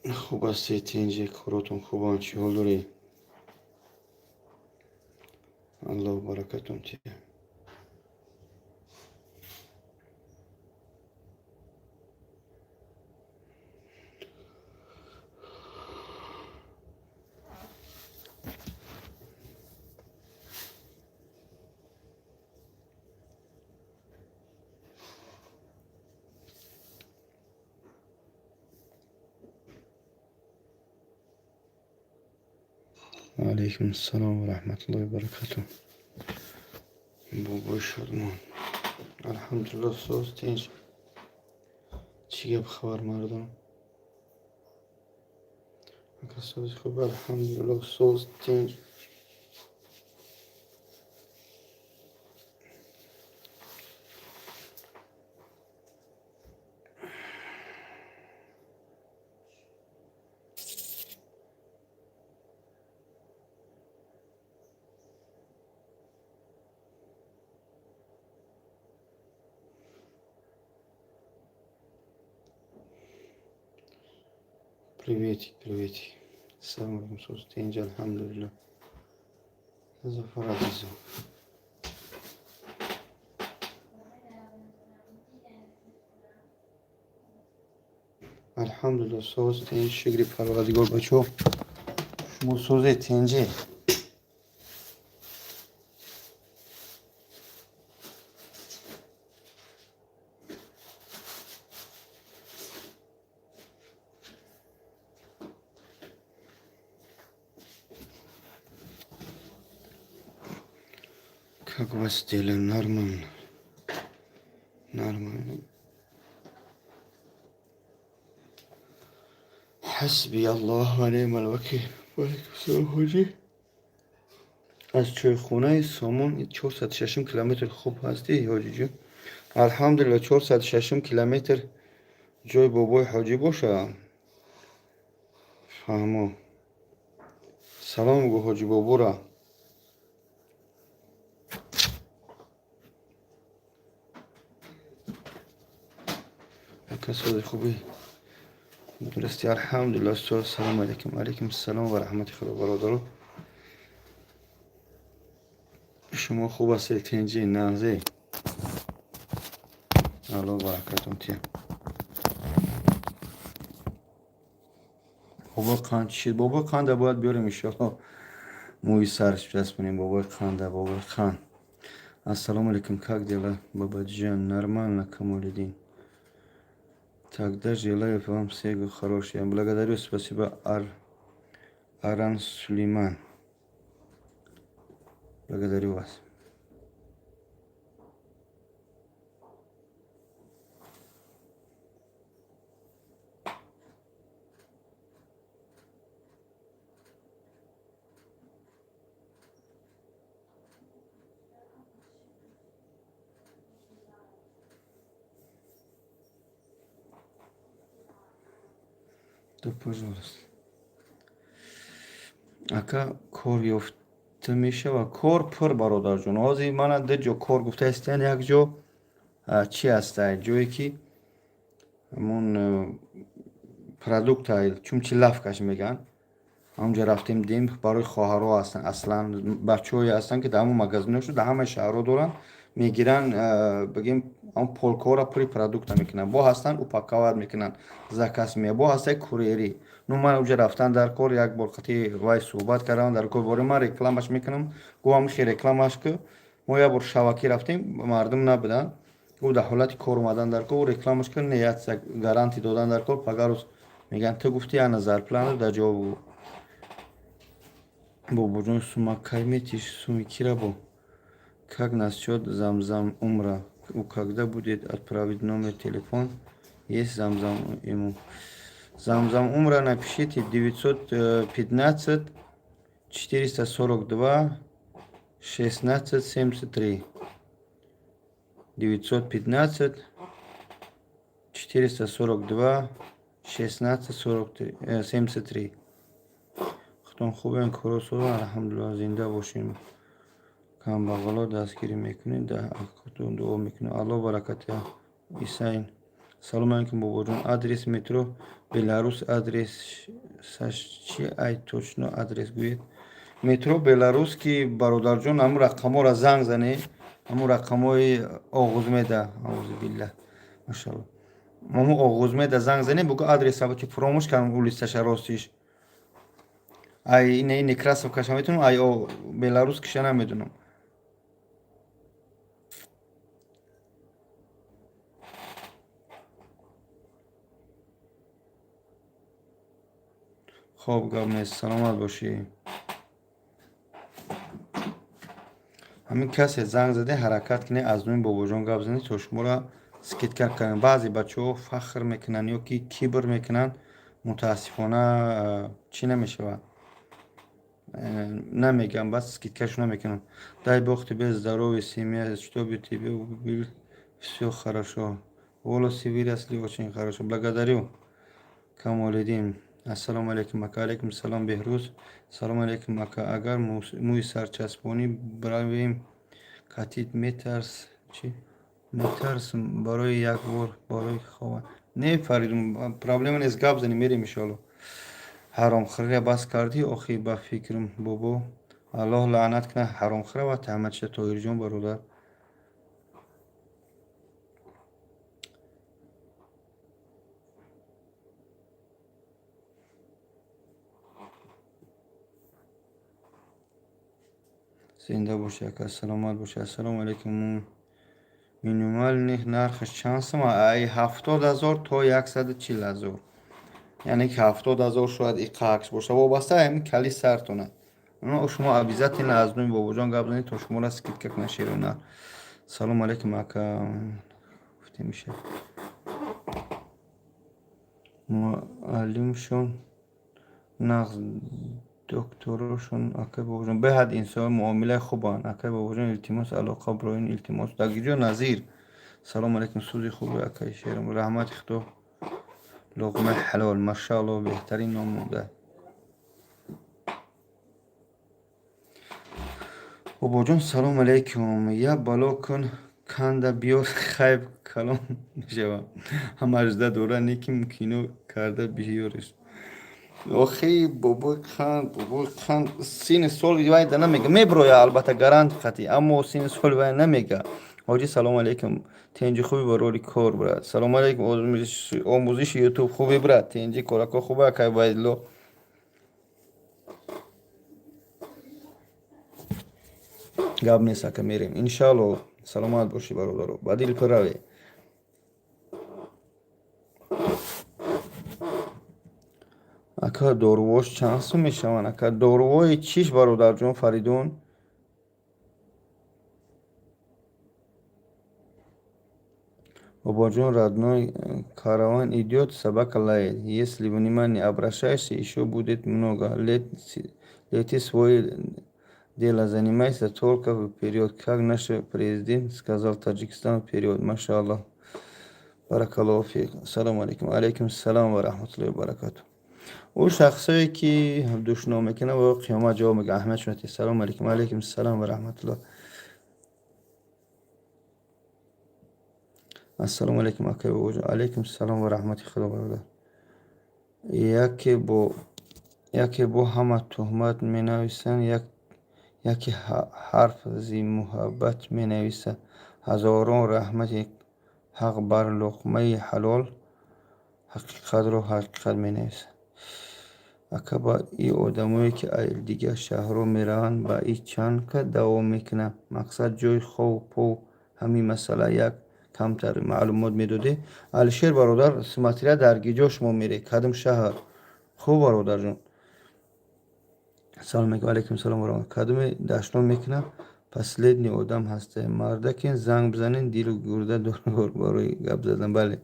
Хуб ҳастед, тинҷи, коротон хубанд, чӣ ҳол дорӣ? Аллоҳ баракатон тиҳад. Алайкум ассалом ва раҳматуллоҳи ва баракатуҳ. Бобои Шодмон. Алҳамдулиллоҳ, соз, тинҷ. Чӣ гап, хабар, мардум? Ака, сози, хуб, алҳамдулиллоҳ, соз, тинҷ. Приветик, приветик. Ассалому алайкум, соз, тинҷ, алҳамдулиллоҳ. Зафар азизом. Алҳамдулиллоҳ, соз, тинҷ, шукри Парвардигор, бачаҳо. Шумо созед, тинҷӣ? Как у вас дела? Нормально. Нормально. Ҳасби Аллоҳ ва неъмал вакил. Валайкум салом, ҳоҷӣ. Аз чойхонаи Сомон 406 километр, хуб ҳастӣ, ҳоҷиҷон? Алҳамдулилло, 406 километр ҷои бобои ҳоҷӣ боша. Фаҳмо. Салом гӯ ҳоҷӣ бобора. Ака, сози, хубӣ? Дурусти, алҳамдулилло. Салому алайкум. Алайкум салом ва раҳмати Худо, бародаро. Шумо хуб ҳастед, тинҷӣ, нағзӣ? Аллоҳ баракатон тиҳад. Бобои қанд чӣ шид? Бобои қанда бояд биёрем, иншоалло, мӯи сараш часпонем. Бобои қанда, бобои қанд. Ассалому алайкум, как дела, бабаҷан? Нормально, Камолиддин. Тогда желаю вам всего хорошего. Благодарю, спасибо, Аран Сулейман. Благодарю вас. Да, пожалуйста. Ака, кор ёфта мешавад? Кор пур, бародарҷон. Ҳозир мана ду ҷо кор гуфта ҳастиян. Як ҷо чӣ ҳаста, ҷое ки ҳамон продукта чунчи лавкаш мегӯянд, ҳамонҷо рафтем, дидем, барои хоҳарҳо ҳастанд, аслан бачаҳое ҳастанд, ки дар ҳамон магазиношо дар ҳамаи шаҳрҳо доранд, мегиранд, бигем, ҳамон полкаҳоро пури продукта мекунанд, бо ҳастанд упаковать мекунанд, заказ мея, бо ҳастаи курьерӣ. Ну, ман уҷа рафтан дар кор, як бор қати вай суҳбат кардам, дар кор бори ман рекламаш мекунам, гуфтам, хе, рекламаш ки. Мо як бор шавакӣ рафтем, мардум набуданд. Гуфт, дар ҳолати кор омадан дар кор, рекламаш ки, не, як гарантӣ додан дар кор, пага рӯз мегӯянд, ту гуфти, ана зарплата дар ҷавоб. Бобоҷон, сума кай метиш? Суми кира бо? Как насчет замзам умра? У когда будет отправить номер телефон? Есть замзам ему. Замзам умра, напишите 915 442 16 73. 915 442 16 43, 73. Худтон хубен, коро? Алҳамдулиллоҳ, зинда бошем. Камбағало дастгирӣ мекунед, дар ҳаққатон дуо мекунем. Аллоҳ баракат. Исайн. Салом алейкум, бобоҷон, адрес метро Беларус, адресаш чи? Ай, точно адрес гӯед. Метро Беларус ки, бародарҷон, ҳамун рақамҳоро занг занед, ҳамун рақамҳои оғузмеда, аузубилла, машалло, ҳамун оғузмеда занг занед, бугӯ адреса ки фуромӯш кардам улицаша, ростиш. Ай, ина Некрасовкаша метавонам, ай Беларус киша намедонам. Хоб, гап нест, саломат бошӣ. Ҳамин касе занг заде, ҳаракат кунед, аз номи бобоҷон гап занед, то шуморо скидка кунанд. Баъзе бачаҳо фахр мекунанд ё ки кибр мекунанд, мутаассифона, чӣ намешавад, намегам, бас скидкашу намекунам. Дай бог тебе здоровья, семья, чтобы тебе был все хорошо, волосы выросли очень хорошо. Благодарю, Камолиддин. Ассалому алайкум, ака. Алайкум салом, Беҳрӯз. Салому алайкум, ака, агар мӯи сарчаспонӣ бравем катит, метарс чи метарсм, барои як бор барои хова. Не, Фаридун, проблема нест, гап занем, мерем, иншоалло. Ҳаромхӯрия бас кардӣ охи, ба фикрам, бобо. Аллоҳ лаънат кунад ҳаромхӯра ва таҳматша. Тоҳирҷон, бародар. Зинда бошӣ, ака, саломат бошӣ. Ассалому алайкум, минимальный нархаш чанд сума? Ай 70 000 то 140 000, яъне ки 70 000 шояд иқакш боша, вобаста ҳамин кали сартона. Шумо обязательно аз номи бобоҷон гап занед, то шуморо скидка кунад шерона. Салому алайкум, ака, гуфте мешавад, муаллимшон нағз, докторошон, акай бобоҷон, беҳад инсон муомилаи хубанд. Акай бобоҷон, илтимос, алоқа бироин, илтимос. Дагиҷо, Назир. Салому алайкум, сӯзи хубе, акай шерам, раҳмати худо, луқмаи ҳалол, машаалло, беҳтарин ном монда. Бобоҷон, салому алайкум, як бало кун, канда биёр, хайб калон мешавам, ҳамажда дора, неким кино карда биёриш. Охи, бобои қанд, бобои қанд, сини соли вайда намега, меброя, албатта, гарант хати, аммо сини соли вай намега. Ҳоҷӣ, салому алайкум, тенҷи, хуби, барори кор, брат. Салому алайкум, омӯзиши Ютуб хуби, брат, тенҷи, корако хуба, акай Байдило. Гап нест, ака, мерем, иншаалло. Саломат бошӣ, бародаро, ба дил пираве. Ака, дорувош чанд сум мешаванд? Ака, дорувои чиш, бародарҷон Фаридун? Бобоҷон, родной, караван идёт, собака лает, если внимание обращаешься, ещё будет много лет. Лети, свой дело занимайся, только вперёд, как наш президент сказал, Таджикистан вперёд. Машааллоҳ, баракаллоҳу фик. Ассалому алайкум. Алайкум салом ва раҳматуллоҳи ва баракатуҳ. Ӯ шахсое ки душном мекунад, во қиёмат ҷавоб мегӯяд. Аҳмад шунати. Салому алайкум. Алайкум салом ва раҳматуллоҳ. Ассалому алайкум, акай бобоҷон. Алайкум салом ва раҳмати худо, бародар. Яке бо ҳама туҳмат менависанд, яке ҳарф зи муҳаббат менависад. Ҳазорон раҳмати ҳақ бар луқмаи ҳалол, ҳақиқатро ҳақиқат менависад. Ака, ба и одамое ки аз дигар шаҳрҳо мераванд, ба и чанд кас давом мекунанд? Мақсад, ҷои хов пов, ҳамин масъала як камтар маълумот медодед. Алишер, бародар, смотря дар киҷо шумо меред, кадом шаҳр. Хуб, бародарҷон. Салом алейкум. Алайкум салом. Кадоме дашном мекунад, последний одам ҳасте. Мардакин, занг бизанед, дилу гурда доргор барои гап задан. Бале,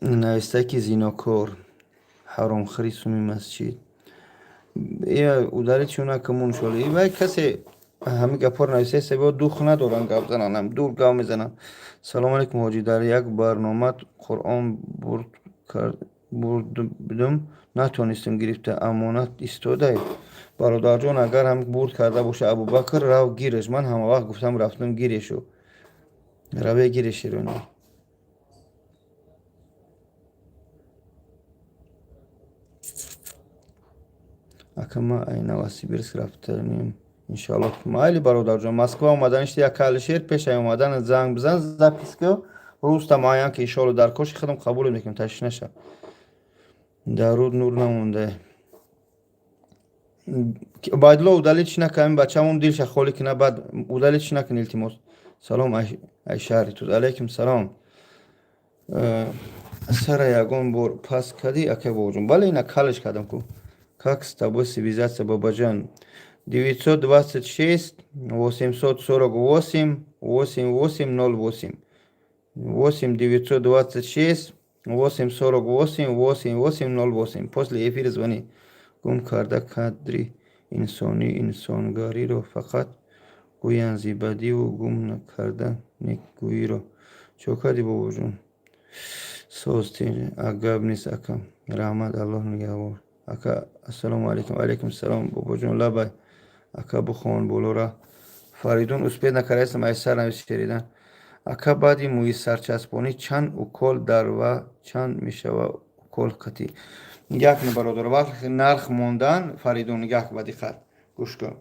нависта ки зинокор, ҳаромхӯри суми масҷид ударит шуна камун шоли. Вай касе ҳамин гапҳоро нависта, бо дух надоранд гап зананд, дур гап мезананд. Салому алайкум, ҳоҷӣ, дар як барномат Қуръон бурд. Бурдум, натонистем гирифта, амонат истодай. Бародарҷон, агар ҳам бурд карда боша Абубакр, рав гиреш. Ман ҳама вақт гуфтам, рафтам гирешу. Раве гиреш, Шерони. Ака, ма ай Новосибирск рафтанем, иншоалло. Майли, бародарҷон, Москва омаданишти, як Алишер, пеш ай омадан занг бизан, запись ку, рӯзта муайян ки, иншоалло, дар коши худам қабул мекунем, ташвиш наша. Даруд нур намонда. Убайдулло, удалить чи накун, бачамон дилша холӣ кина, баъд удалить чи накун, илтимос. Салом, ай шаҳри Туз. Алайкум салом. Сара ягон бор пас кардӣ, акай бобоҷон? Бале, ина калиш кардам ку. Как с тобой связаться, бабаҷан? 926 848 88 08, 8 926 848 88 08. После эфира звони. Гум карда кадри инсонӣ, инсонгариро, фақат гӯянд зибадиву гум накарда некгӯиро. Чо кардӣ, бобоҷон? Соз, гап нест, ака, раҳмат, Аллоҳ нигаҳбон. Ака, ассалому алайкум. Алайкум салом, бобоҷон, лабай. Ака, бихон болора. Фаридун, успеть накардаистам, ай сар навис шеридан. Ака, баъди мӯи сарчаспонӣ чанд укол дар ва чанд мешава укол қатӣ? Як не, бародар, вақте нарх мондан, Фаридун, нигаҳ, ба диққат гӯш кун.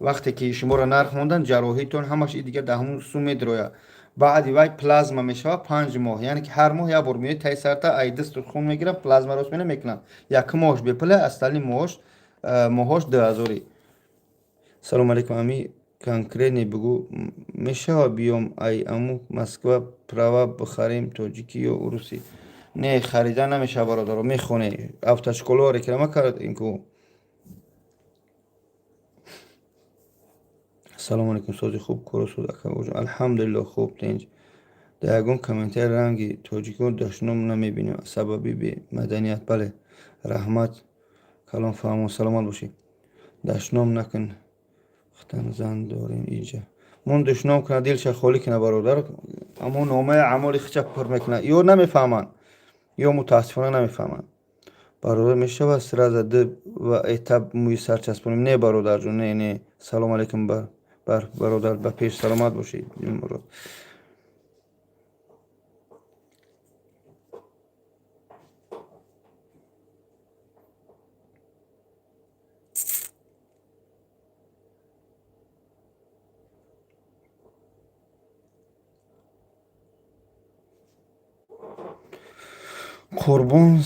Вақте ки шуморо нарх мондан, ҷарроҳитон ҳамаш и дигар дар ҳамун сум медрояд. Баъди вай плазма мешавад 5 моҳ, яъне ки ҳар моҳ як бор меояд, таи сарта ай дасту хун мегиранд, плазма рост мена мекунанд. Якум моҳш бепула, остальные моҳош 2000-ӣ. Салому алейкум, ами конкретно бигӯ, мешава биём ай аму Москва, права бихарем, тоҷикӣ ё урусӣ? Не, харида намешава, бародаро, мехоне, автошколао реклама кард ин ку. Салому алейкум, сози хуб, коро суд, ака? Алҳамдулилло, хуб, тинҷ. Дар ягон комментарий ранги тоҷикон дашном намебинем, сабаби бемаданият. Бале, раҳмат калом, фаҳмо, саломат бошӣ. Дашном накун, хтан зан дорем иҷа. Мон душном кунад, дилша холӣ кунад, бародар, аммо номаи аъмоли хича пур мекунад. Ё намефаҳманд, ё мутаассифона намефаҳманд. Бародар, мешавад сразу ду ва этап мӯи сар часпонем? Не, бародарҷон, не, не. Салому алейкум бар бародар, ба пеш, саломат бошед. Мурод. Қурбон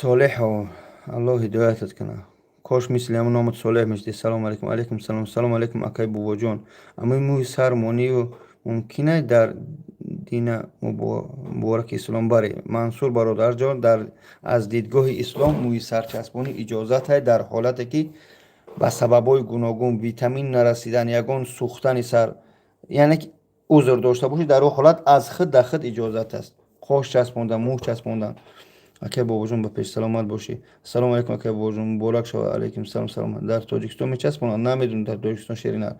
Солеҳов, Аллоҳ ҳидоятат кунад. Кош мисли ҳамон номат Солеҳ мешудӣ. Салому алейкум. Алейкум салом. Салому алейкум, акай бобоҷон. Амои мӯи сар монию мумкин дар дина мубораки ислом? Баре, Мансур бародарҷон, дар аз дидгоҳи ислом мӯи сарчаспонӣ иҷозатай дар ҳолате ки ба сабабҳои гуногун, витамин нарасидан, ягон сӯхтани сар, яъне ки узр дошта бошӣ, дар он ҳолат аз худ дар худ иҷозат аст қош часпондан, мӯ часпондан. Акай бобоҷон, ба пеш, саломат бошӣ. Ассалому алайкум, акай бобоҷон, муборак шавад. Алайкум салом, саломат. Дар Тоҷикистон мечаспонанд? Намедонам, дар Тоҷикистон шерина.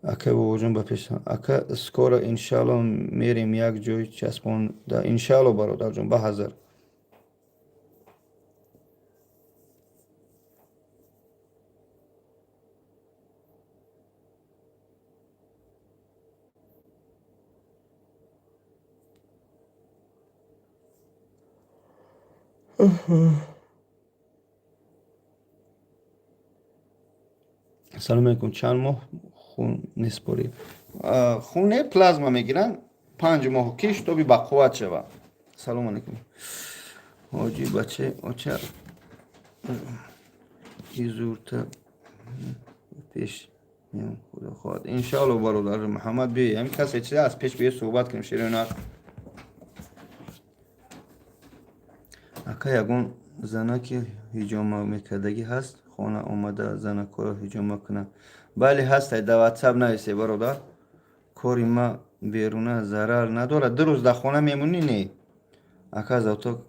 Акай бобоҷон, ба пеш. Ака, скоро иншаалло мерем як ҷой часпонда. Иншаалло, бародарҷон, ба ҳазар. Салому алейкум, чанд моҳ хун неспорӣ? Хун не, плазма мегиранд 5 моҳ, ки шитоби бақувват шавад. Салому алейкум, ҳоҷи бача, оча изурта пеш, худо хоҳад, иншоалло. Бародар Муҳаммад, биёй, ҳамин касе чиз аз пеш биё, суҳбат кунем. Ширинар ака, ягон занаки ҳиҷома мекардагӣ ҳаст, хона омада занакҳоро ҳиҷома кунад? Бале, ҳастай, дар Ватсап нависе, бародар. Кори ма беруна зарар надорад? 2 рӯз дар хона мемонӣ, не. Ака, зато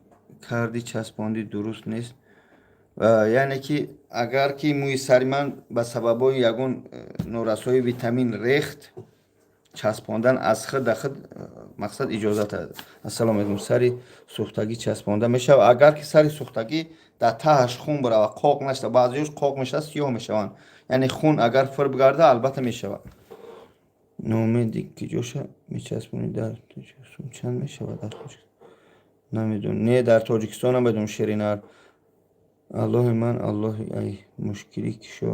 карди часпондӣ дуруст нест? Яъне ки агар ки мӯи сари ман ба сабабҳои ягон норасоии витамин рехт. Часпондан аз худ да худ мақсад иҷозат аст. Ассалому алайкум. Сари сӯхтагӣ часпонда мешавад? Агар ки сари сӯхтагӣ дар таҳаш хун барава, қоқ нашта. Баъзеёш қоқ мешавад, сиёҳ мешаванд. Яъне хун агар фир бигарда, албатта мешавад. Номеди киҷоша мечаспонӣ? Дар Тоҷикистон чанд мешавад? Дар намедонам, не, дар Тоҷикистон намедонам. Ширинар, Аллоҳи ман, Аллоҳи ай мушкилӣ кишо,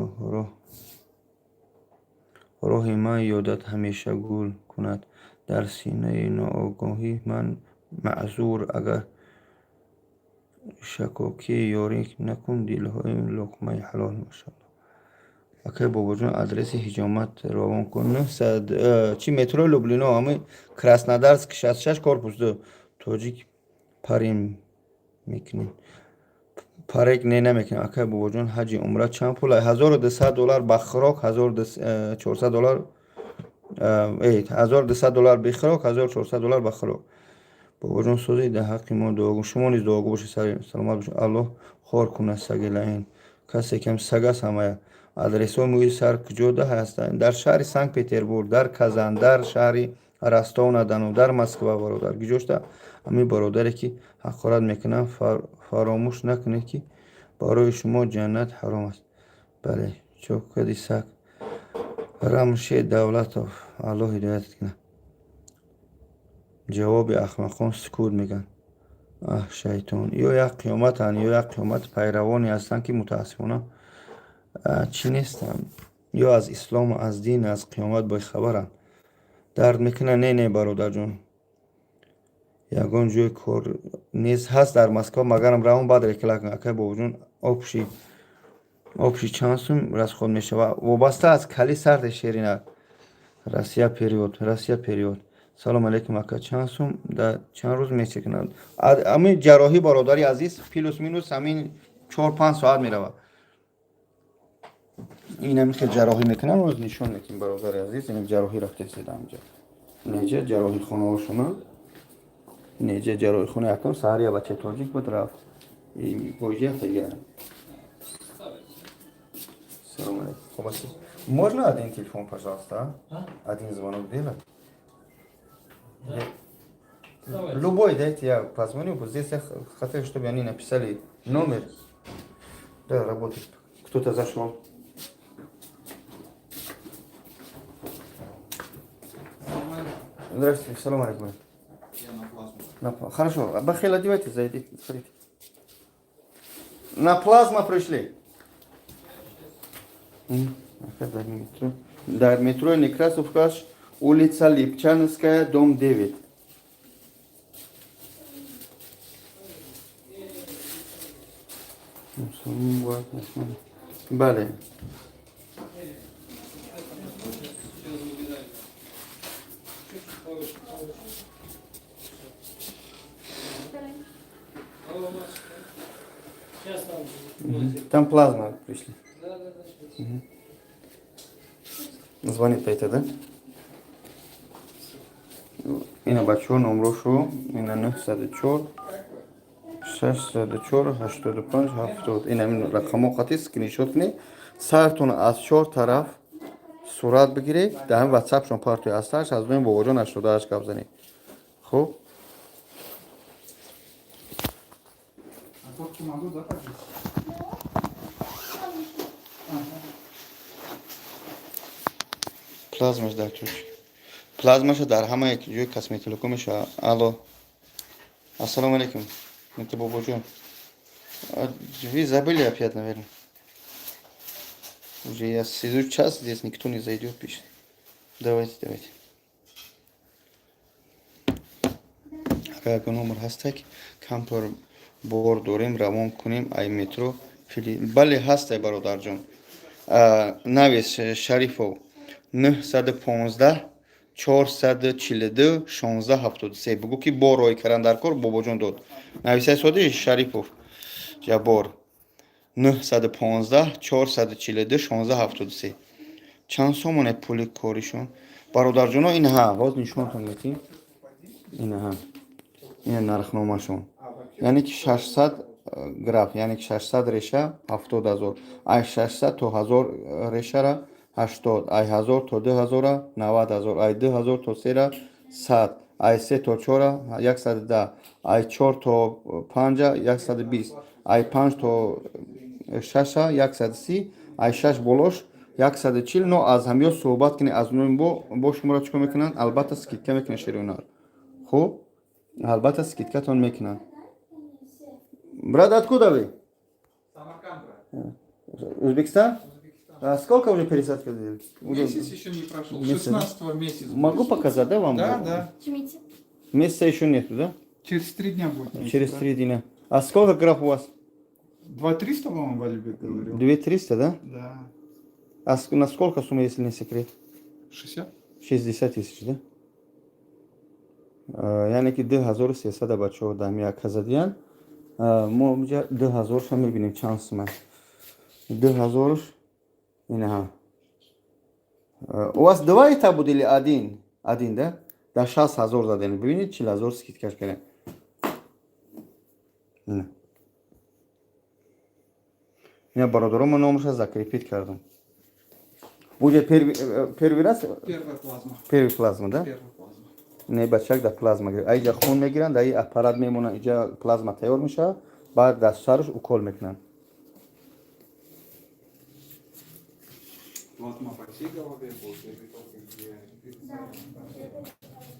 роҳи ман ёдат ҳамеша гул кунад дар синаи ноогоҳӣ. Ман маъзур, агар шакокӣ ёрӣ накун дилҳои луқмаи ҳалол. Машалло. Акай Бобоҷон, адреси ҳиҷомат равон кун. Нӯҳсад чи, метрои Люблино, ами Краснодарск, 66, корпус 2. Тоҷик парим мекунем? Парик не, намекунем. Акай Бобоҷон, ҳаҷи умра чанд пул? 1200 доллар ба хӯрок, 1400 доллар, 1200 доллар бехӯрок, 1400 доллар ба хӯрок. Бобоҷон, созед, дар ҳаққи мо дуогӯ. Шумо низ дуогӯ бошед, саломат бошед. Аллоҳ хор кунад саги лаин, касе кам саг аст. Ҳамая адресҳои мӯи сар куҷода ҳастанд? Дар шаҳри Санкт Петербург, дар Казан, дар шаҳри Ростов на Дону, дар Москва. Бародар, гиҷошта ҳамин бародаре ки ҳақорат мекунанд, фаромӯш накунед, ки барои шумо ҷаннат ҳаром аст. Бале, чокади саг. Рамше Давлатов, Аллоҳ ҳидоятат кунад. Ҷавоби ахмақон сукут мегӯянд. Аҳ, шайтон, ё як қиёматанд, ё як қиёмат пайравоне ҳастанд, ки мутаассифона чӣ нестанд, ё аз ислому аз дин, аз қиёмат бехабаранд. Дард мекунад? Не, не, бародарҷон, ягон ҷои кор нест, ҳаст дар Москва, магарам равон баъд реклама кун. Акай Бобоҷон, общий чанд сум расход мешавад? Вобаста аз кали сарде, шерина. Россия перевод, Россия перевод. Салом алейкум, ака, чанд сум дар чанд рӯз мечекунанд ҳамин ҷарроҳӣ? Бародари азиз, плюс минус ҳамин 4-5 соат меравад. Ин ҳамин хел ҷарроҳӣ мекунанд, оз нишон метим. Бародари азиз, ин ҷарроҳӣ рафтесед ҳамҷа, неҷа ҷарроҳихонаҳошона, неҷа ҷарроҳихона. Якум саҳар я бачаи тоҷик буд, рафт боҷиятага. Салом алейкум. Можно один телефон, пожалуйста? Один звонок делать. Да. Любой дайте, я позвоню. Вот здесь я хотел, чтобы они написали номер. Да, работает. Кто-то зашел. Здравствуйте, салам алейкум. Я на плазму. Хорошо, бахил одевайте, зайдите, смотрите. На плазма пришли. Дар метро. Дар метро Некрасовка, улица Липчанская, дом 9. Мусулмон бояд ҳатман. Бале. Сейчас выбираю. Чуть-чуть повыше, повыше. Алло, Маша. Сейчас там. Там плазма пришли. Да, сейчас. Звонит это, да? Ина, бачаҳо, номрошу ина: 904 604 85 70. Ина ин рақамҳо қати скриншот кунед, сартон аз чор тараф сурат бигиред, дар ҳамин ватсапшон партои, аз тарш аз дуи Бобоҷон 88 гап занед. Хуб. А фотку могу, да, пожалуйста? Ага. Плазмаш дар тоҷик, плазмаша дар ҳама ҷои косметологӣ мешавад. Алло, ассалому алейкум, это Бобоҷон. Вы забыли опять, наверное. Уже я сижу час здесь, никто не зайдет, пишет. Давайте, давайте. Агар ягон номер ҳастак, камтор бор дорем, равон кунем ай метро Фили. Бале, ҳастай, бародарҷон. Навис: Шарифов, 915 442 16 73. Бугӯ, ки бор рой кардан дар кор, Бобоҷон дод. Нависай соди: Шарипов Ҷаббор, 915 442 16 73. Чанд сомоне пули коришон, бародарҷоно? Ин ҳа, ҳоз нишонтон метим. Ин ҳа, ина нархномашон, яъне ки 600 графт, яъне ки 600 реша 70 000, ай 600 то 1000 решара. 80, ай 1000 то 2000 90 000, ай 2000 то сера 100, ай се то чора 110, ай чор то панҷа 120, ай панҷ то шаша 130, ай шаш болош 140. Но аз ҳамиё суҳбат кунед, аз нои бо шуморо чикор мекунанд? Албатта, скидка мекунанд, шерионар. Хуб, албатта, скидкатон мекунанд. Брат, откуда вы? Самарканд, брат. Узбекистан? Узбекистан. А сколько уже пересадка сделали? Уже Месяц еще не прошел. Месяц, да? 16 месяц. Могу будет. показать, да, вам? Да, да. Жмите. Месяца еще нету, да? Через 3 дня будет месяц, Через да? 3 дня. А сколько граф у вас? 2 300, по-моему, Валибек говорил. 2300, да? Да. А на сколько сумма, если не секрет? 60? 60 тысяч, да? Яъне ки 2300 бачаҳо дар як казадиян. Мо инҷа 2000-ша мебинем, чанд сума. 2000-ш инаҳа. У вас два этапа буд или один? Один, да? Дар 60 000 задем. Бибинед, 40 000 скидкаш кардем. Ина. Ина, бародаро, мо номерша закрепить кардам. Уже первый раз? Первая плазма. Первый плазма, да? Первая плазма. Не, бачак дар плазма гирифт. Аиҷа хун мегиранд, дар аппарат мемонанд, иҷа плазма тайёр мешавад, баъд дар сараш укол мекунанд. Плазма по всей голове будет или только где?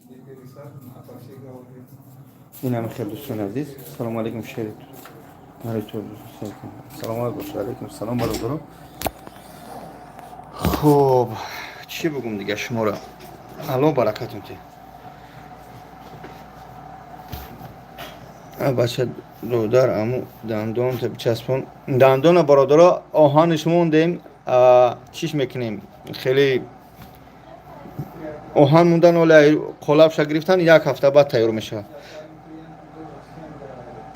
Где пересажена, а по всей голове. Инам хел, дӯстони азиз. Салому алейкум, шери. Саломат бошед. Алейкум салом, бародаро. Хуб, чӣ бугум дига шуморо? Алло, баракатун ти. Бача, додар, аму дандон часпон. Дандона, бародаро, оҳанш мондем, чиш мекунем. Хеле оҳан мондан, ола қолабша гирифтан, як ҳафта баъд тайёр мешавад.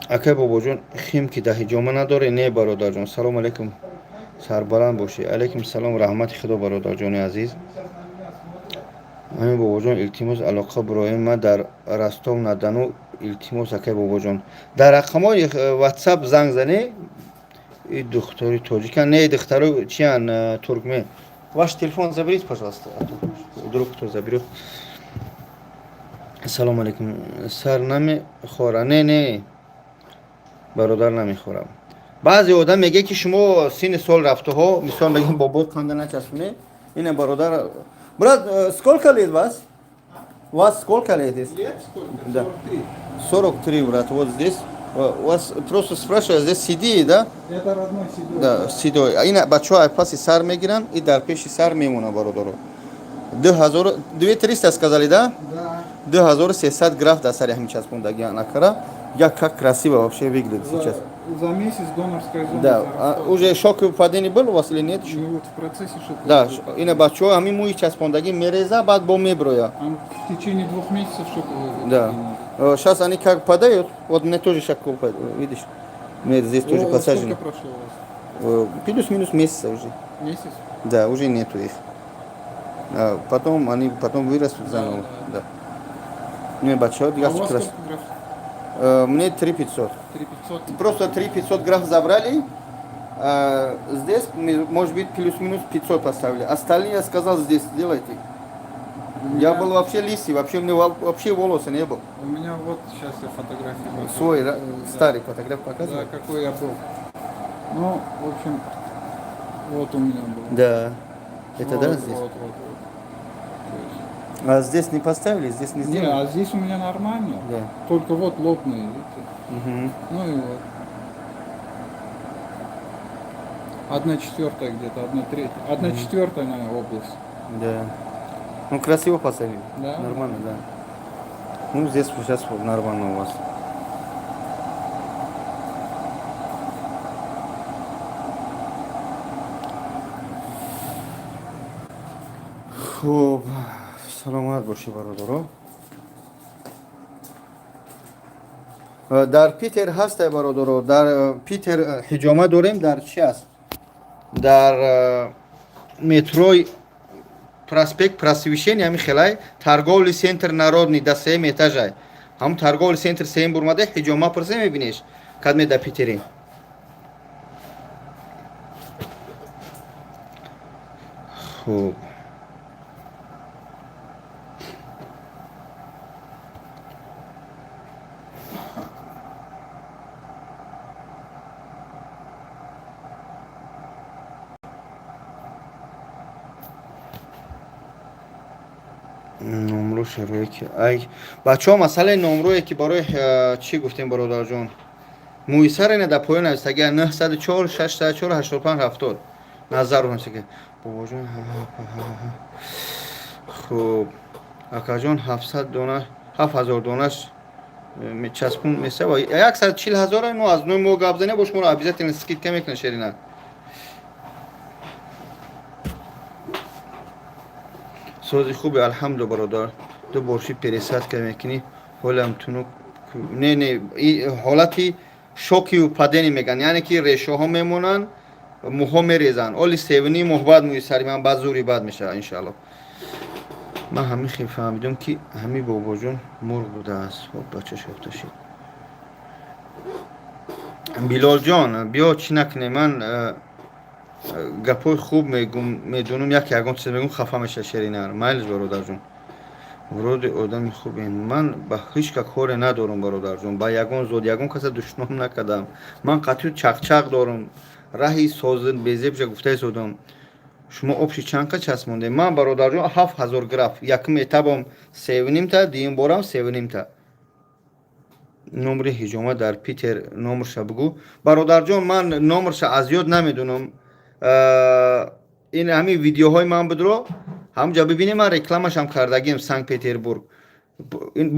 Акай бобоҷон, хим ки да ҳиҷома надоре? Не, бародарҷон. Салому алейкум, сарбаланд бошӣ. Алейкум салом, раҳмати худо, бародарҷони азиз. Ҳамин бобоҷон, илтимос, алоқа бироем, ман дар Ростов на Дону. Илтимос, акай бобоҷон, дар рақамҳои ватсап занг занӣ. И духтари тоҷикан? Не, духтаро чиян, туркмен. Ваш телефон заберите, пожалуйста, а то вдруг кто заберет. Салому алейкум. Сар намехора? Не, не, бародар, намехӯрам. Баъзе одам меге, ки шумо синни сол рафтаҳо, мисол мегем, бобои қанда начаспоне. Ина, бародар. Брат, сколько лет вас? Вас сколько лет есть? Лет сколько? Да. 43. 43, брат. Вот здесь у вас, просто спрашиваю, здесь седые, да? Это родной седой. Да, седой. Ина, бачаҳо ай паси сар мегиранд и дар пеши сар мемонанд, бародаро. 2000, 2300 сказали, да? Да. 2300 граф дар сари ҳамин часпондагиан акара. Я как красиво вообще выглядит сейчас. За месяц донорская зона Да, зарастала. уже шоковое падение был у вас или нет еще? Ну вот в процессе шокового Да, падения. ина, бачаҳо, ҳамин мӯи часпондагӣ мереза, баъд бо меброя. Он в течение 2 месяцев шоковое Да. падение. Сейчас они как падают, вот мне тоже шоковое падает, видишь? Мне здесь тоже О, посажено. сколько прошло у вас? Плюс-минус месяца уже. Месяц? Да, уже нету их. А потом они потом вырастут заново. Да, Да. Не, бачаҳо, А дигар у вас крас. сколько граф? Мне 3500. 3500. Просто 3500 граф забрали. А здесь, может быть, плюс-минус 500 поставили. Остальные я сказал, здесь сделайте. У Я меня- был вообще лисий, вообще мне вообще волосы не было. У меня вот сейчас я фотографии покажу. Свой Да. старый фотограф Да, показывал? какой я был. Ну, в общем, вот у меня был. Да. Это Вот, да, здесь? Вот, вот, вот. То есть- А здесь не поставили, здесь не Не, сделали? а здесь у меня нормально. Да. Только вот лобные, видите? Мгм. Ну и вот. 1/4 где-то, 1/3. 1/4, наверное, область. Да. Ну, красиво поставили. Да? Нормально, да. Ну, здесь сейчас вот нормально у вас. Хуб, саломат бошӣ, бародаро. Дар Питер ҳастай, бародаро. Дар Питер ҳиҷома дорем. Дар чи аст? Дар метрои проспект Просвещения, ҳамин хелай, торговый центр Народный, да, сеюм этажай. Ҳамун торговый центр сеюм бурмада, ҳиҷома пурсе, мебинеш, кадме да Питери. Хуб, номро шарои ки ай бачаҳо, масъалаи номрое ки барои чӣ гуфтем, бародарҷон, мӯи сар ина дар поён навистагия 904 604 85 70 назар навистагия, бобоҷон. Хуб, акаҷон, 700 дона, 7000 донаш часпун месава 140 ҳазор. Ну, аз нои мо гап зане бо шуморо обязательно скидка мекунад, шерина. Сози хуби, алҳамду, бародар. Ду борши пересадка мекунӣ, ҳолам тунук. Не, не, ҳолати шокию падени меган, яъне ки решоҳо мемонанд, мӯҳо мерезанд. Оли севни моҳ баъд мӯи сари ман баъд зури бад мешавад, иншаалло. Ман ҳамин хел фаҳмидам, ки ҳамин бобоҷон мурғ будааст. Хоб, бача шофта шид. Билолҷон, биё, чӣ накунем, ман гапҳои хуб мегум, медонам, як ягон чиз мегум, хафа меша шеринар. Майлиш, бародарҷон, вроде одами хубем. Ман ба ҳеҷ ка коре надорам, бародарҷон, ба ягон зод, ягон каса душном накардам. Ман қатъи чақчақ дорам, раҳи созин безебша гуфтаи содам. Шумо общий чанд қа часпондем? Ман, бародарҷон, 7000 граф. Якум этапам севнимта, дуюм борам севнимта. Номри ҳиҷома дар Питер, номрша бугӯ, бародарҷон. Ман номрша аз ёд намедонам. Ин ҳамин видеоҳои ман будро ҳамҷа бибинем, ман рекламашам кардагим. Санкт Петербург,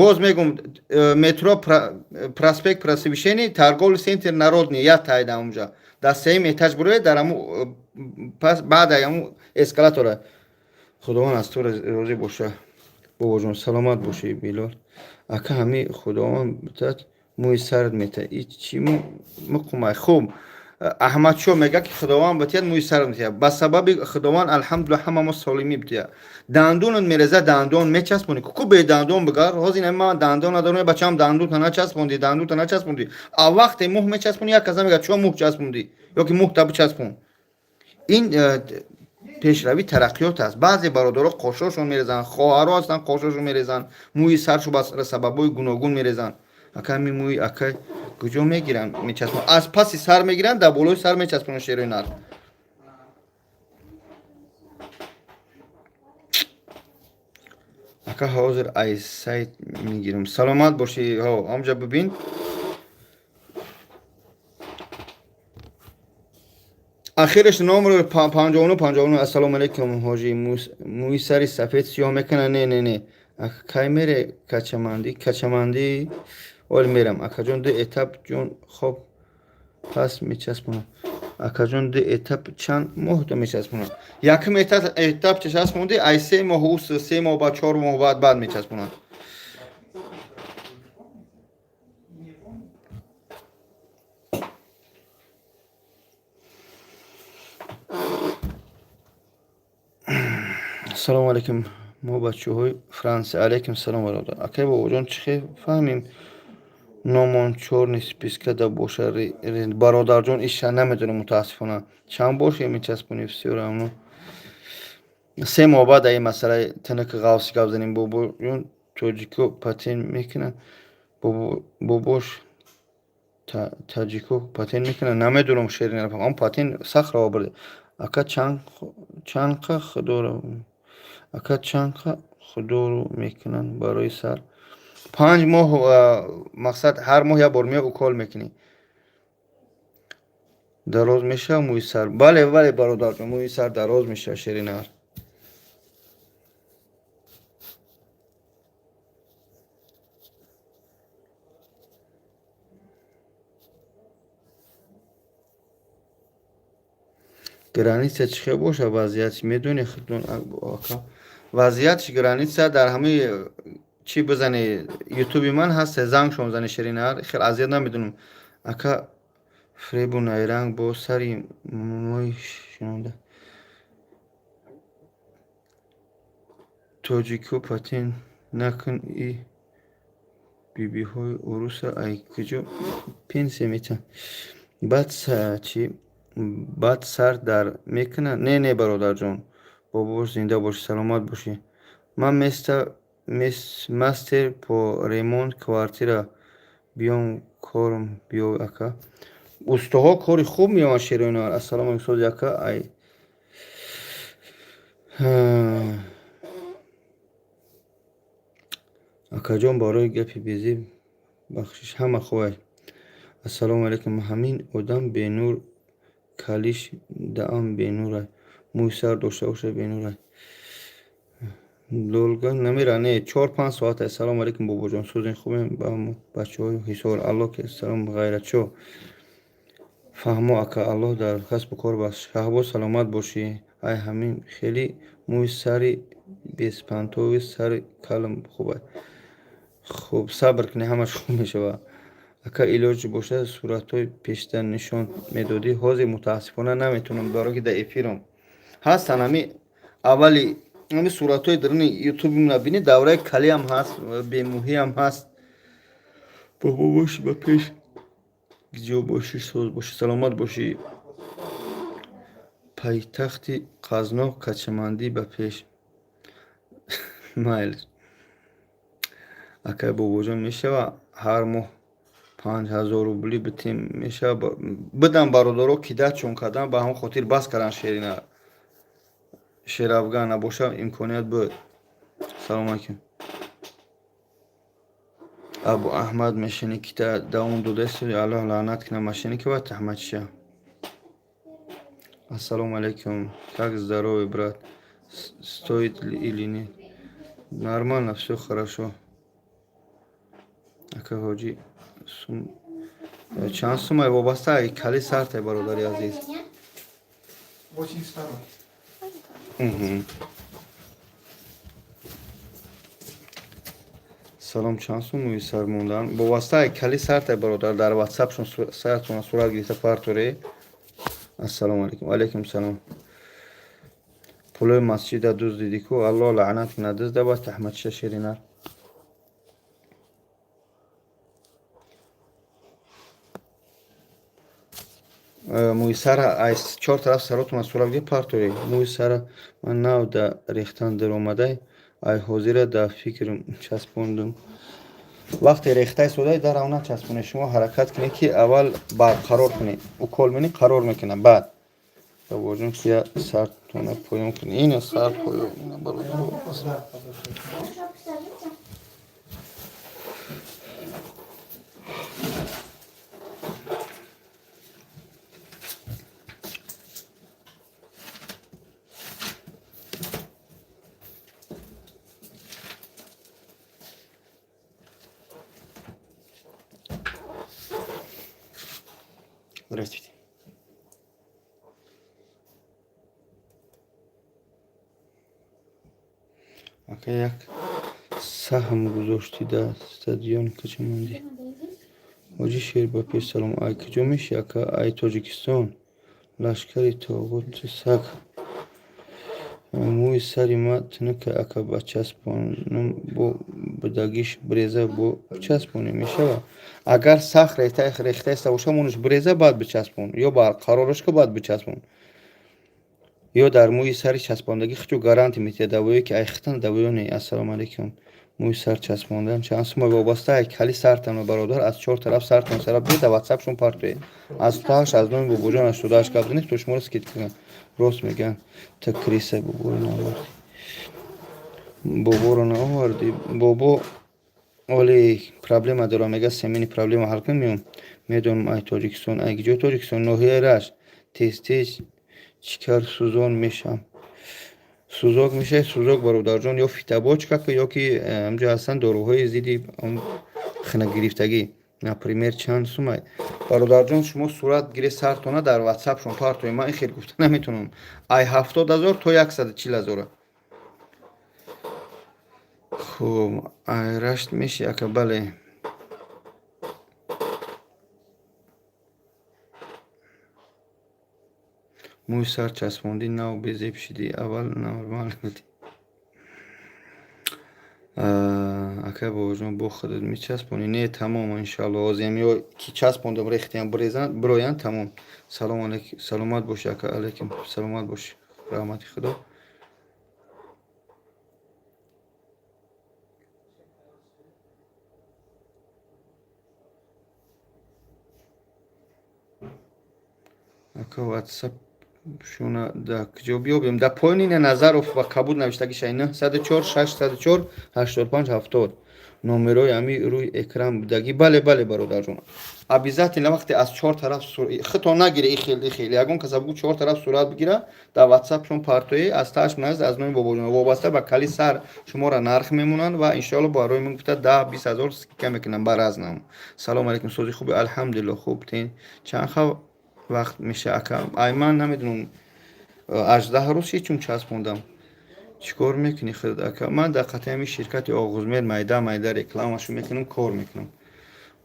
боз мегум, метро проспект Просвещения, торговый центр Народный, я тайда ҳамҷа дар сеюм этаж буроед, дар ҳаму пас баъд ҳаму эскалатора. Худованд аз ту розӣ боша, бобоҷон, саломат бошӣ, Билол ака. Ҳами Худованд бутад, мӯи сарат мета и чӣ муқумай. Хуб, Аҳмадшо мега, ки Худованд бутияд, мӯи сарат метия. Ба сабаби Худованд, алҳамдулилла, ҳама мо солимӣ бутия. Дандонат мереза, дандон мечаспонӣ ку, бедандон бигар. Ҳозир ман дандон надорам, бачаам дандонта начаспонди, дандонта начаспонди. А вақте мӯҳ мечаспонӣ, як каса мега: чо мӯҳ часпондӣ ё ки мӯҳта бичаспон. Ин пешравӣ, тараққиёт аст. Баъзе бародаро қошошон мерезанд, хоҳаро ҳастанд, қошошон мерезанд, мӯи саршу ба сабабҳои гуногун мерезанд. Ака, ҳами мӯи ака куҷо мегиранд, мечаспонанд? Аз паси сар мегиранд, дар болои сар мечаспонанд, шерои нар. Ака, ҳозир ай сайт мегирам. Саломат бошӣ. Ҳо, ҳамҷа бибин. Ахираш номер 59 59. Ассалому алайкум, ҳоҷи, мӯи сари сафед сиёҳ мекунад? Не, не, не. Кай мере качамандӣ? Качамандӣ оли мерам, акаҷон. Ду этап ҷон хоб пас мечаспонам, акаҷон. Ду этап чанд моҳ мечаспонам? Якум этап часпонди, ай 3 моҳ, 3 моҳ баъд, 4 моҳ баъд мечаспонанд. Ассалому алайкум, мо бачаҳои Франсия. Алайкум салом, бародар. Акай бобоҷон, чӣ хел фаҳмем, номон чёрный списка да боша? Бародарҷон, иша намедонам, мутаассифона. Чанд боше мечаспонӣ? Всё равно 3 моҳ баъд. Ай масъалаи тинак ғавси гап занем, бобоҷон. Тоҷико патент мекунанд, бобош? Таҷико патент мекунанд? Намедонам, шери нафаҳм. Ам патент сахт раво бурда. Ака, чанд қа худоро, ака, чанд қа худоро мекунанд барои сар? 5 моҳ, мақсад, ҳар моҳ як бор меои, укол мекунӣ. Дароз мешавад мӯи сар? Бале, бале, бародарҷон, мӯи сар дароз мешавад, шеринар. Граница чӣ хел боша вазъият, медонӣ худтон, ака? Вазъиятш граница дар ҳамаи чӣ бизани, ютуби ман ҳаст, зангшон зани, шеринар. Хел азият намедонам, ака. Фребу найранг бо сари мои шинонда. Тоҷико патент накун, и бибиҳои уруса ай куҷо пенсия метиҳанд? Баъд чӣ, баъд сар дар мекунад? Не, не, бародарҷон. Бобо, зинда бошӣ, саломат бошӣ. Ман мастер по ремонт квартира, биём корм биёй, ака. Устоҳо кори хуб меёванд, шероина. Ассалому алайкум, сози, ака. Ай, акаҷон, барои гапи безеб бахшиш, ҳама хуб. Ассалому алайкум. Ҳамин одам бенур, калиш даам бенурай, мӯи сар дошта бошад, бенурай. Долго намера, не, 4-5 соат. Ассалому алайкум, бобоҷон, сӯзин, хубем, ба бачаҳои Ҳисор. Алло, салом, ғайратчо, фаҳмо, ака. Аллоҳ дар касбу кор бас. Шаҳбоз, саломат бошӣ. Ай, ҳамин хеле мӯи сари беспантови сари калм хубай. Хуб, сабр кунӣ, ҳамаш хуб мешавад. Ака, илоҷ бошад, суратҳои пештар нишон медодӣ. Ҳозир, мутаассифона, наметавонам, барое ки дар эфирам ҳастан. Ҳами аввали ҳами суратҳои даруни ютубимна бинӣ, давраи калиам ҳаст, бемуҳиам ҳаст. Бобо бошӣ, ба пеш, ҷо бошӣ, соз бошӣ, саломат бошӣ. Пойтахти Қазноқ Качамандӣ, ба пеш. Майли, акай бобоҷон, мешава ҳар моҳ 5000 рубли битем? Мешава, бидам бародаро, кидатшон кардан, ба ҳамон хотир бас кардан. Шерина шерафган набоша, имконият буд. Салом алейкум, Абу Аҳмад. Мешини кита давом додаисту, Аллоҳ лаънат кунад машини ки ва таҳматиша. Ассалому алейкум, как здоровье, брат, стоит ли или нет? Нормально, все хорошо. Ака ҳоҷӣ, чанд сумай? Вобаста кали сартай, бародари азиз. 82. Салом, чанд сум мӯи сар мондан? Вобаста кали сартай, бародар, дар ватсапшон сартона сурат гирифта парторе. Ассалому алайкум. Алайкум салом. Пулои масҷида дуздидӣ ку, Аллоҳ лаънат кунад дузда, ба таҳматиша, ширинар. Мӯи сара аз чор тараф саротона сурат гир парторе. Мӯи сара ман нав да рехтан даромадай, ай ҳозира да фикр часпондум. Вақте рехтаи содаи дарав начаспонед, шумо ҳаракат кунед, ки аввал барқарор кунед. Укол менӣ, қарор мекунад, баъд бобоҷон, ки я сартона поён кунед. Ина сар поён, ина, бародаро. Да, подошел. Хорошо, присаживайся. Здравствуйте. Ака, як саҳм гузоштӣ дар стадиони Качамандӣ. Ҳоҷи Шер, ба пеш. Салом, ай куҷо мешӣ, ака? Ай Тоҷикистон. Лашкари тоғути саг. Мӯи сари ма тунука, ака, ба часпонум, бо будагиш бреза бо часпонӣ мешава? Агар сахт рехтаиста боша, мунуш бреза, баъд бичаспон, ё барқарораш ка, баъд бичаспон. Ё дар мӯи сари часпондагӣ хичо гарантия метиҳад, давое ки айхтан давоё не. Ассалому алайкум, мӯи сар часпондан чанд сума? Вобаста ай кали сартано, бародар, аз чор тараф сартон сара бир, дар ватсапшон партоед. Аз таҳаш аз номи бобоҷон 88 гап занед, то шуморо скидка кунад. Рост мегӯянд, та криса. Боборо наовардӣ, боборо наовардӣ. Бобо оли проблема дорам, мега, семейный проблема ҳал кун, меом. Медонам, ай Тоҷикистон. Ай киҷои Тоҷикистон? Ноҳияи Рашт. Тез тез чикар сӯзон мешавам. Сӯзок мешавад, сӯзок, бародарҷон, ё фитобочка, ё ки ҳамҷо ҳастанд доруҳои зидди хунукгирифтагӣ, например. Чанд сумай, бародарҷон? Шумо сурат гире сартона, дар ватсапшон партоед, ман ин хел гуфта наметавонам. Ай 70 000 то 140 000. Хуб, ай Рашт меши, ака? Бале. Мӯи сар часпондӣ, нав безеб шидӣ, аввал нормал будӣ. Акай бобоҷон, бо худат мечаспонӣ? Не, тамом, иншоалло, ҳозиам ё ки часпондам, рехтиам, брезан, бироянд, тамом. Салом алейкум, саломат бошӣ, ака. Алейкум, саломат бошӣ, раҳмати Худо. Ака, Ватсап шуна да куҷо биёбем? Да поёни Назаров ва Кабуд навиштагиша: 904 604 85 70, номерои ами рӯи экран будагӣ. Бале, бародарҷон, обязательно вақте аз чор тараф хито нагире, ихел ихел ягон каса бугу, чор тараф сурат бигира, дар Ватсапшон партои, аз тааш назд аз номи бобоҷон, вобаста ба кали сар шуморо нарх мемонанд ва иншоалло барои ман гуфта 10-20 ҳазор скидка мекунам ба разнам. Салом алейкум, сози хуби? Алҳамдулилло, хуб. Тин чанд вақт меша, ака? Ай, ман намедонам, 18 рӯз ши, чун часпондам. Чӣ кор мекунӣ худ, ака? Ман дар қатъи ҳамин ширкати Оғузмед майда майда рекламашу мекунам, кор мекунам.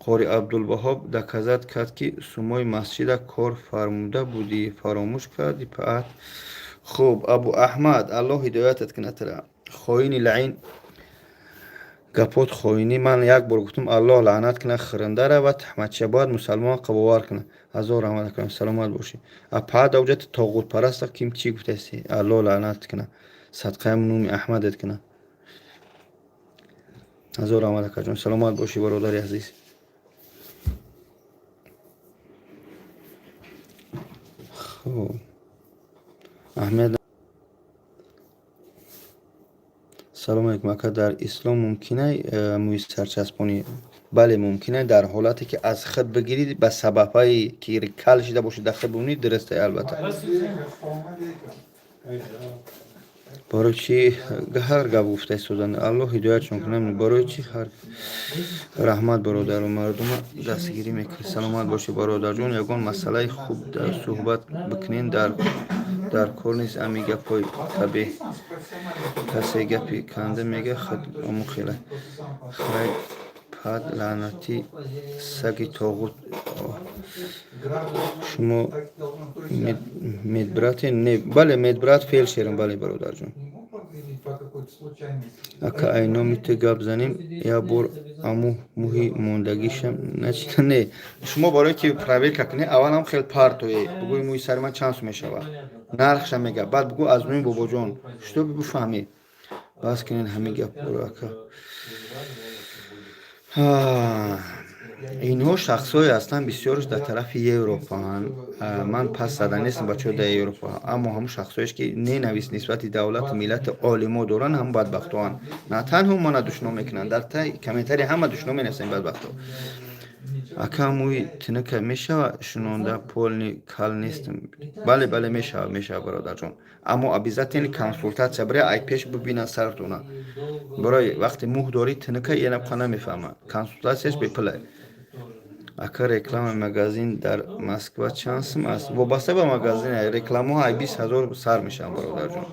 Қори Абдулваҳоб доказать кард, ки сумои масҷида кор фармуда будӣ, фаромӯш кардӣ паат. Хуб, Абу Аҳмад, Аллоҳ ҳидоятат кунад тара, хоини лаин, гапот хоинӣ. Ман як бор гуфтам: Аллоҳ лаънат кунад хирандара ва таҳматча, бояд мусалмон бовар кунад. Ҳазор раҳмат акам, саломат бошӣ. Апа, давҷати тоғутпараста ким чӣ гуфтаси? Аллоҳ лаънат кунад, садқаи нуми Аҳмадат кунад. Ҳазор раҳмат, акаҷон, саломат бошӣ, бародари азиз. Хуб, аҳамият. Салому алейкум, ака, дар ислом мумкина мӯи сарчаспонӣ? Бале, мумкина, дар ҳолате ки аз худ бигирӣ, ба сабабҳае ки кал шида бошӣ, дар худ бимонӣ, дурусте, албатта. Барои чӣ ҳар гап гуфта истодан? Аллоҳ ҳидоятшон кунад. Барои чӣ ҳар раҳмат, бародару мардума дастгирӣ мекунед, саломат бошед, бародарҷон. Ягон масъалаи хуб дар суҳбат бикунед, дар кор нест ами гапҳои қабеҳ. Касе гапи канда мега, худ омӯхела хай пад лаънатӣ, саги тоғут. Шумо медбрате? Не, бале, медбрат, фелдшерам, бале, бародарҷон. Ака, ай номи ту гап занем як бор, аму мӯҳи мондагишам начина. Не, шумо барое ки проверка кунед, аввалам хел партое, бугӯи мӯи сари ман чанд сум мешавад, нархша мега, баъд бугӯ аз номи бобоҷон, чтобы бифаҳмӣ. Бас кунед ҳамин гапҳоро, ака. Инҳо шахсҳое ҳастанд, бисёрш дар тарафи Европаанд. Ман пас зада нестам, бачаҳо дар Европа, аммо ҳамун шахсҳоеш ки ненавист нисбати давлату миллати олимо доранд, ҳам бадбахтоанд. На танҳо мана душном мекунанд, дар таи комментарий ҳама душном менависанд, бадбахто. Ака, мӯи тинука мешава шунонда? Полный кал нестам. Бале, мешавад, бародарҷон, аммо обязательно консултатсия барои ай пеш бибинанд сартона. Барои вақте мӯҳ дорӣ тинука, енабқа намефаҳмад, консултатсияш бепулай. Ака, рекламаи магазин дар Москва чанд сум аст? Вобаста ба магазин, рекламаҳо ай 20 000 сар мешаванд, бародарҷон.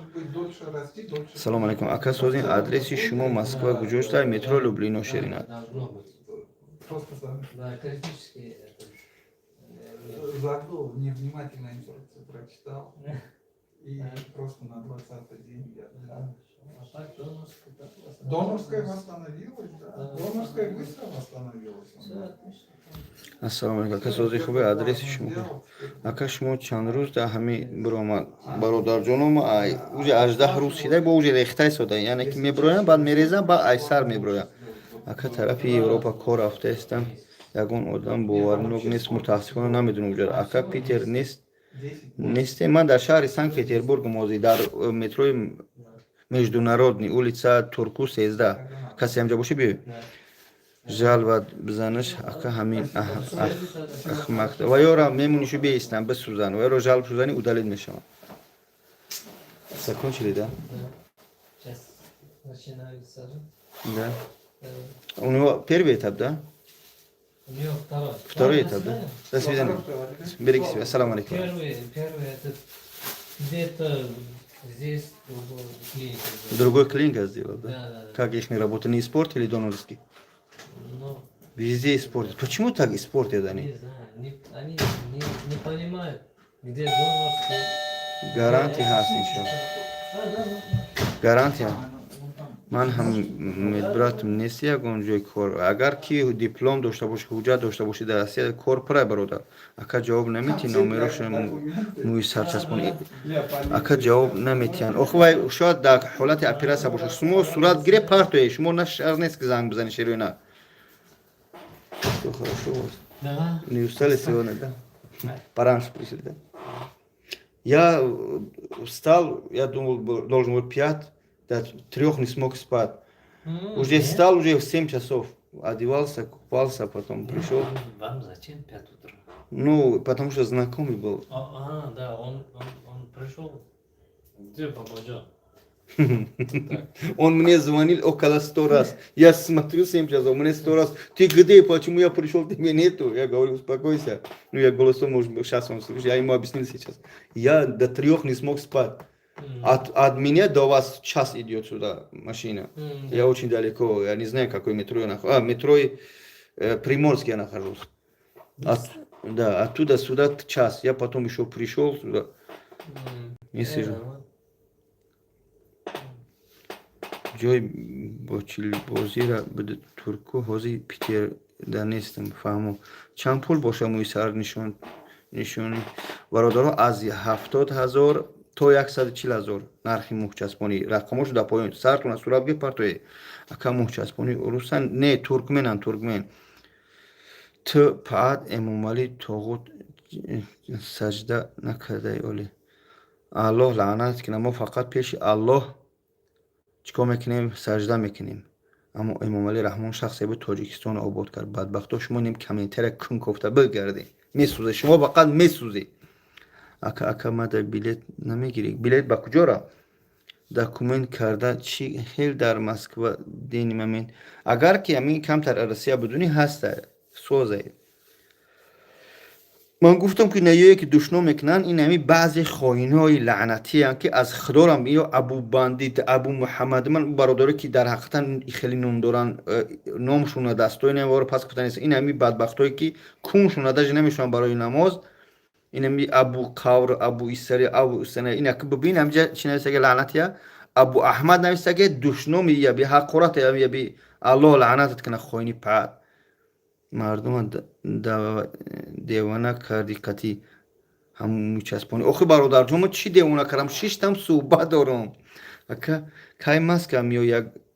Салому алейкум, ака, созин, адреси шумо Москва куҷост? Метро Люблино, Шеринат. Просто сам Да, критический этот, забыл, невнимательно инструкцию прочитал. И просто на 20-й день я. Хорошо. А так донорская, да, Донорская восстановилась, да. Да. Донорская быстро восстановилась у Все меня. отлично. Ассалому алейкум, ака, сози хуби, адреси шумо? Ака, шумо чанд рӯз дар ҳамин биромад? Бародарҷоном, ай уже 18 рӯз шида, бо уже рехтай сода, яъне ки мебироям, баъд мерезам, баъд ай сар мебироям. Ака, тарафи Европа кор рафтаистам, ягон одам боварнок нест, мутаассифона намедонам уҷара. Ака, Питер нест? Несте, ман дар шаҳри Санкт Петербург мози, дар метрои Международный, улица Турку, 13. Касе ҳамҷа бошӣ, биёй. Жалоба бизанаш, ака, ҳамин ахмақ ва ёра мемонишу, беистам, бисӯзан ва ёро жалоб шудани удалить мешаванд. Закончили, да? Да. Сейчас начинаю сажать. Да. Да. У него первый этап, да? У нее второй. Второй Ладно, этап, до да? свидания. До свидания, берегите себя, ассаламу алейкум. Первый этот где-то здесь, другой клиника. Другой клиника сделал, да? Да. Как их работа, не испортили донорский? Ну, Везде испортят. Почему так испортят они? Не знаю, они не понимают, где донорский. Гарантия ҳаст, иншоалло. Да. Гарантия. Ман ҳам медбратам, нест ягон ҷои кор. Агар ки диплом дошта бошӣ, ҳуҷҷат дошта бошӣ, дар Россия кор пурай, бародар. Ака, ҷавоб наметиҳ номерошо мӯи сарчаспон? Ака, ҷавоб наметиҳанд. Охи вай шояд дар ҳолати оператсия бошад. Шумо сурат гире, партое, шумо на шар нест ки занг бизани шерои на. Всё хорошо у вас? Да. Не устали сегодня, да? Пораньше пришли, да? Я встал, я думал, должен был 5, до 3 не смог спать. Уже Нет. встал уже в 7 часов, одевался, купался, потом пришел. Вам зачем 5 утра? Ну, потому что знакомый был. Да, он пришел. Где Бабаджан? Он мне звонил около 100 раз. Я смотрю 7 часов, мне 100 раз. Ты где? Почему я пришел, тебе нету? Я говорю, успокойся. Ну, я голосом, может быть, сейчас он слышит. Я ему объяснил сейчас. Я до 3 не смог спать. От меня до вас час идет сюда машина. Я очень далеко, я не знаю, какой метро я нахожусь. Метро Приморский я нахожусь. Да, оттуда сюда час. Я потом еще пришел сюда. Не сижу. Ҷой бочилбозира турку ҳозир Питер да нестам, фаҳмо. Чанд пул боша мӯи сар нишони бародаро? Аз 70 000 то 140 000 нархи мӯҳчаспонӣ, рақамошо дар поён сартона сурат бипартое. Ака, мӯҳчаспонӣ русан не, туркменан, туркмен. Т паат Эмомалӣ тоғут саҷда накардаи, олӣ Аллоҳ лаънат кунад. Мо фақат пеши Аллоҳ чӣ кор мекунем? Саҷда мекунем. Аммо Эмомалӣ Раҳмон шахсе буд, Тоҷикистонро обод кард. Бадбахто, шумо ним комментария кун кофта бигардед, месӯзе шумо, фақат месӯзе. Ака, ака, мада билет намегирӣ? Билет ба куҷора? Документ карда чӣ хел дар Москва дени момент, агар ки ҳамин камтар Россия бидунӣ, ҳаста созае. Ман гуфтам, ки наёе ки душно мекунанд, ин ҳами баъзе хоинои лаънатиянд, ки аз худорам ё Абу Бандит, Абу Муҳаммад. Ман бародаре ки дар ҳақиқатан хеле ном доранд, номшуна дастои воро пас гуфта нест. Ин ҳами бадбахтое ки куншуна даже намешаванд барои намоз. Ин ҳами Абу Қавр, Абу Исари, Абу Исана. Ин бибин, ҳамҷа чӣ нависаге? Лаънатия Абу Аҳмад нависаге, душноми яби ҳақорат яби. Аллоҳ лаънатат кунад, хоини паат. Мардума девона карди қати ҳамун мечаспонӣ. Охи, бародарҷон, ма чӣ девона кардам? Шиштам, суҳбат дорам. Ака, кай Москва миё,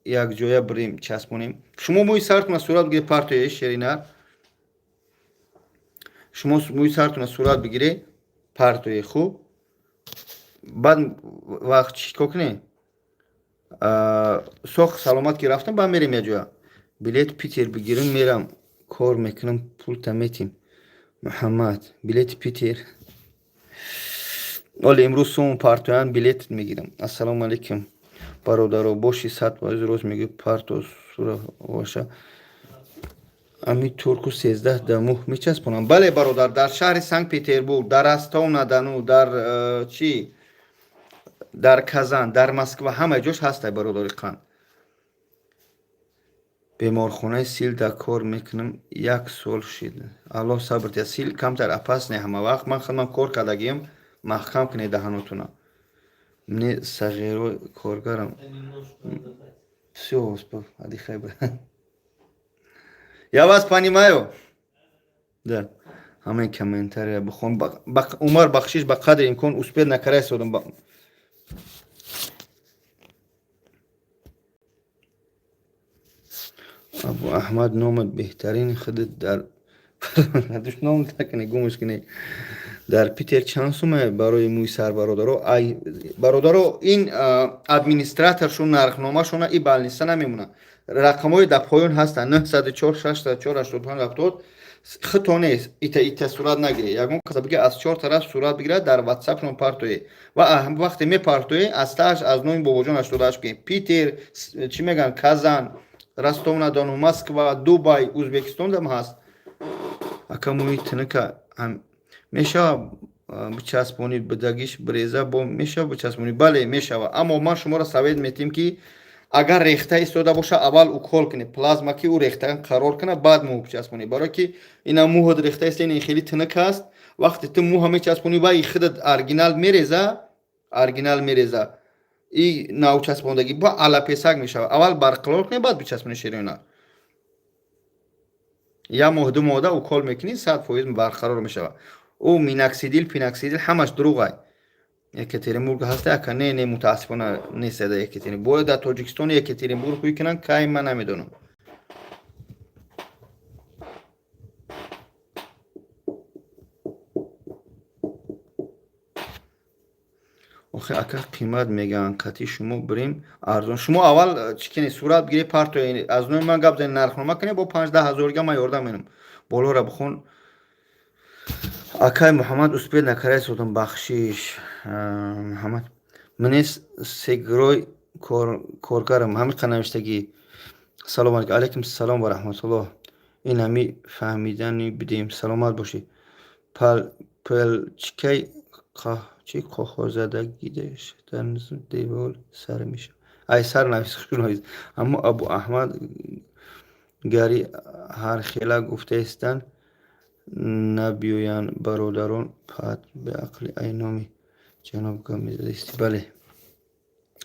якҷоя бирем, часпонем. Шумо мӯи сартона сурат бигире, партоя, шеринар. Шумо мӯи сартона сурат бигире, партое. Хуб, баъд вақт чӣ кор кунем? Соқ саломат ки рафтам, баъд мерем якҷоя. Билет Питер бигирам, мерам, кор мекунам, пулта метим. Муҳаммад, билети Питер оле имрӯз сум партоян, билет мегирам. Ассалому алайкум, бародаро, боши 100% рост мегӯ. Парто сура ваша ами турку 13 да мӯҳ мечаспонам. Бале, бародар, дар шаҳри Санкт Петербург, дар Ростов на Дону, дар чӣ, дар Казан, дар Москва, ҳама ҷош ҳастай, бародари қанд. Беморхонаи сил дар кор мекунам, як сол шид. Аллоҳ сабр диҳад. Сил камтар опасный ҳама вақт. Ман худман кор кардагиам. Маҳкам кунед даҳанотуна. Мне сағиро коргарам. Всё, отдыхай, брат. Я вас понимаю. Да. Ҳамаи комментария бихон. Умар, бахшиш, ба қадри имкон успеть накарда истодам. Абу Аҳмад, номат беҳтарин, худат дар ном накунӣ, гумш кунӣ. Дар Питер чанд сума барои мӯи сар, бародаро? Ай бародаро, ин администраторшон нархномашона и больница намемонад. Рақамҳои дар поён ҳастанд: 904 604 85 70. Хито нест, ита ита сурат нагиред. Ягон каса бига, аз чор тараф сурат бигирад, дар ватсапшон партое ва вақте мепартое, аз тааш аз номи Бобоҷон 88 ки Питер, чӣ мегӯянд, Казан, Ростов на Дону, Москва, Дубай, Узбекистон дам ҳаст. Ака, мӯи тиника мешава бичаспонӣ, бидагиш биреза бо мешава бичаспонӣ? Бале, мешава, аммо ман шуморо совет метиҳем, ки агар рехта истода боша, аввал укол кунед плазма, ки ӯ рехтан қарор кунад, баъд мӯ бичаспонӣ. Барое ки ина мӯҳат рехта иста, ин хеле тинак аст. Вақте ту мӯҳа мечаспонӣ, вай худат оригинал мереза, оригинал мереза, и навчаспондагӣ ба алапесак мешавад. Аввал барқарор кунед, баъд бичаспонӣ, ширина. Як моҳ, 2 моҳда укол мекунӣ, 100% барқарор мешавад. Ӯ миноксидил, пиноксидил ҳамаш дурӯғай. Екатеринбург ҳаста, ака? Не, не, мутаассифона нест дар Екатеринбург. Бояд дар Тоҷикистони Екатеринбург ҳуй кунанд, кай, ман намедонам. Охи ака, қимат мегӯянд, қатъи шумо бирем арзон. Шумо аввал чӣ кунед, сурат бигиред, парто, аз номи ман гап занед, нархнома кунед, бо 5-10 ҳазорига ман ёрдам менам. Болоро бихон, акай Муҳаммад. Успеть накарда истодам, бахшиш. Муҳаммад, мне сегрой коргарам ҳамиқа навиштагӣ. Салом алейкум. Алейкум салом ва раҳматуллоҳ. Ин ҳами фаҳмидани бидем. Саломат бошед. Пелчкаи чӣ қоҳозадагидаш дар девол сар мешавад. Ай сар навис, хушнавис. Аммо Абу Аҳмад гари ҳархела гуфтаистанд, набиёянд бародарон пат беақли. Ай номи ҷаноб гап мезадисти. Бале.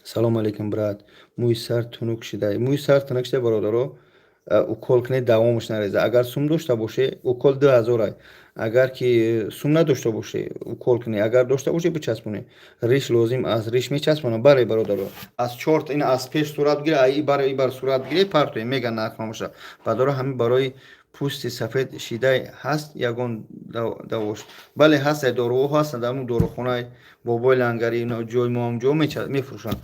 Салом алейкум, брат. Мӯи сар тунук шуда, мӯи сар тунук шуда, бародаро, укол кунед, давомаш нареза. Агар сум дошта боше, укол 2000. Агар ки сум надошта боше, укол кунед, агар дошта боше, бичаспонед. Риш лозим аст, риш мечаспонам. Бале, бародаро, аз чорт ин аз пеш сурат бигире, и бар и бар сурат бигире, партое меган нархномаша. Бадоро, ҳамин барои пӯсти сафед шидай ҳаст ягон давош? Бале, ҳаст, доруҳо ҳастанд. Дар дорухонаи Бобои Лангари, ҷои мо ҳам ҷо мефурӯшанд.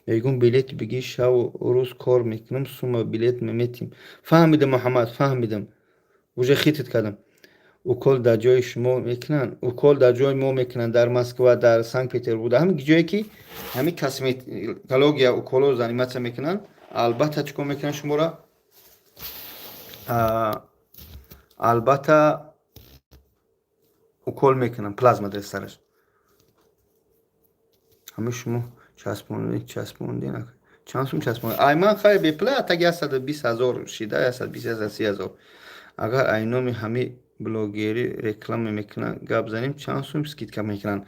Мегӯм, билет бигир, шаву рӯз кор мекунам, сума билет меметим. Фаҳмидам, Муҳаммад, фаҳмидам, уже хитит кардам. Укол дар ҷои шумо мекунанд? Укол дар ҷои мо мекунанд, дар Москва, дар Санкт Петербург, дар ҳамин ҷое ки ҳамин косметология, уколо заниматься мекунанд. Албатта, чӣ кор мекунанд шуморо? Албатта, укол мекунанд, плазма дар сараш. Ҳамин шумо часпондед, часпондед, чанд сум часпондед? Ай ман хай бепла таги 120 000 шида, 120, 130 000. Агар ай номи ҳами блогерӣ реклама мекунанд, гап занем, чанд сум скидка мекунанд?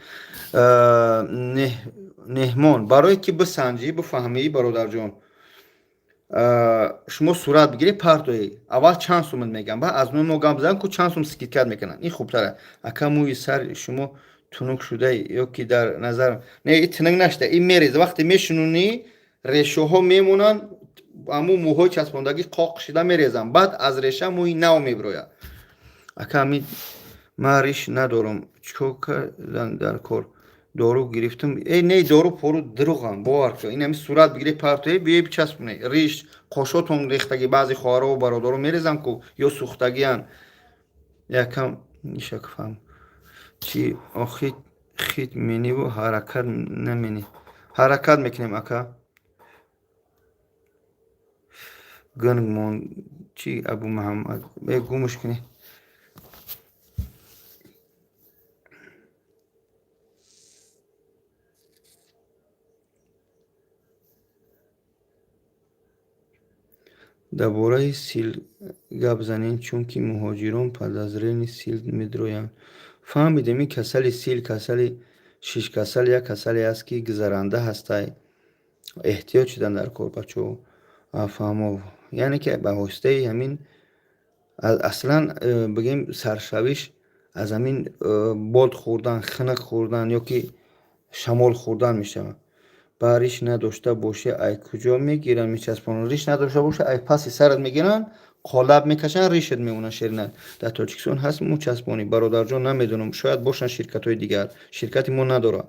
Неҳмон, барое ки бисанҷӣ, бифаҳмӣ, бародарҷон, шумо сурат бигиред, партои, аввал чанд сумат мегӯям, баъд аз номи мо гап зан ку, чанд сум скидка мекунанд, ин хубтара. Ака, мӯи сари шумо тунук шуда ё ки дар назар? Не, и тунук нашуда, ин мереза. Вақте мешунунӣ, решаҳо мемонанд, ҳамун мӯҳои часпондагӣ қоқ шида мерезанд, баъд аз реша мӯи нав мебирояд. Ака, ами ман риш надорам, чикор кардан дар кор? Дору гирифтам. Э, не, дору пору дурӯғам, бовар кун. Ин ами сурат бигире, партои, биёи бичаспоне. Риш қошотон рехтагӣ, баъзе хоҳарову бародаро мерезам ку ё сӯхтагианд. Якам ишак фаҳм чӣ охи хит мениву ҳаракат намени. Ҳаракат мекунем, ака. Гунг монд чӣ, Абу Муҳаммад? Бе гумш кунӣ. Дар бораи сил гап занед, чунки муҳоҷирон подозрение сил медроянд. Фаҳмидем, ин касали сил, касали шишкасал як касале аст, ки гузаранда ҳастай. Эҳтиёт шудан дар кор, бачаҳо. Фаҳмо, яъне ки ба воситаи ҳамин, аслан бигем, саршавиш аз ҳамин бод хӯрдан, хунук хӯрдан ё ки шамол хӯрдан мешавад. Ба риш надошта бошӣ, ай куҷо мегиранд, мечаспонанд? Риш надошта боша, ай паси сарат мегиранд, қолаб мекашанд, ришат мемонад ширинат. Дар Тоҷикистон ҳаст мӯчаспонӣ, бародарҷон? Намедонам, шояд бошанд ширкатҳои дигар, ширкати мо надорад.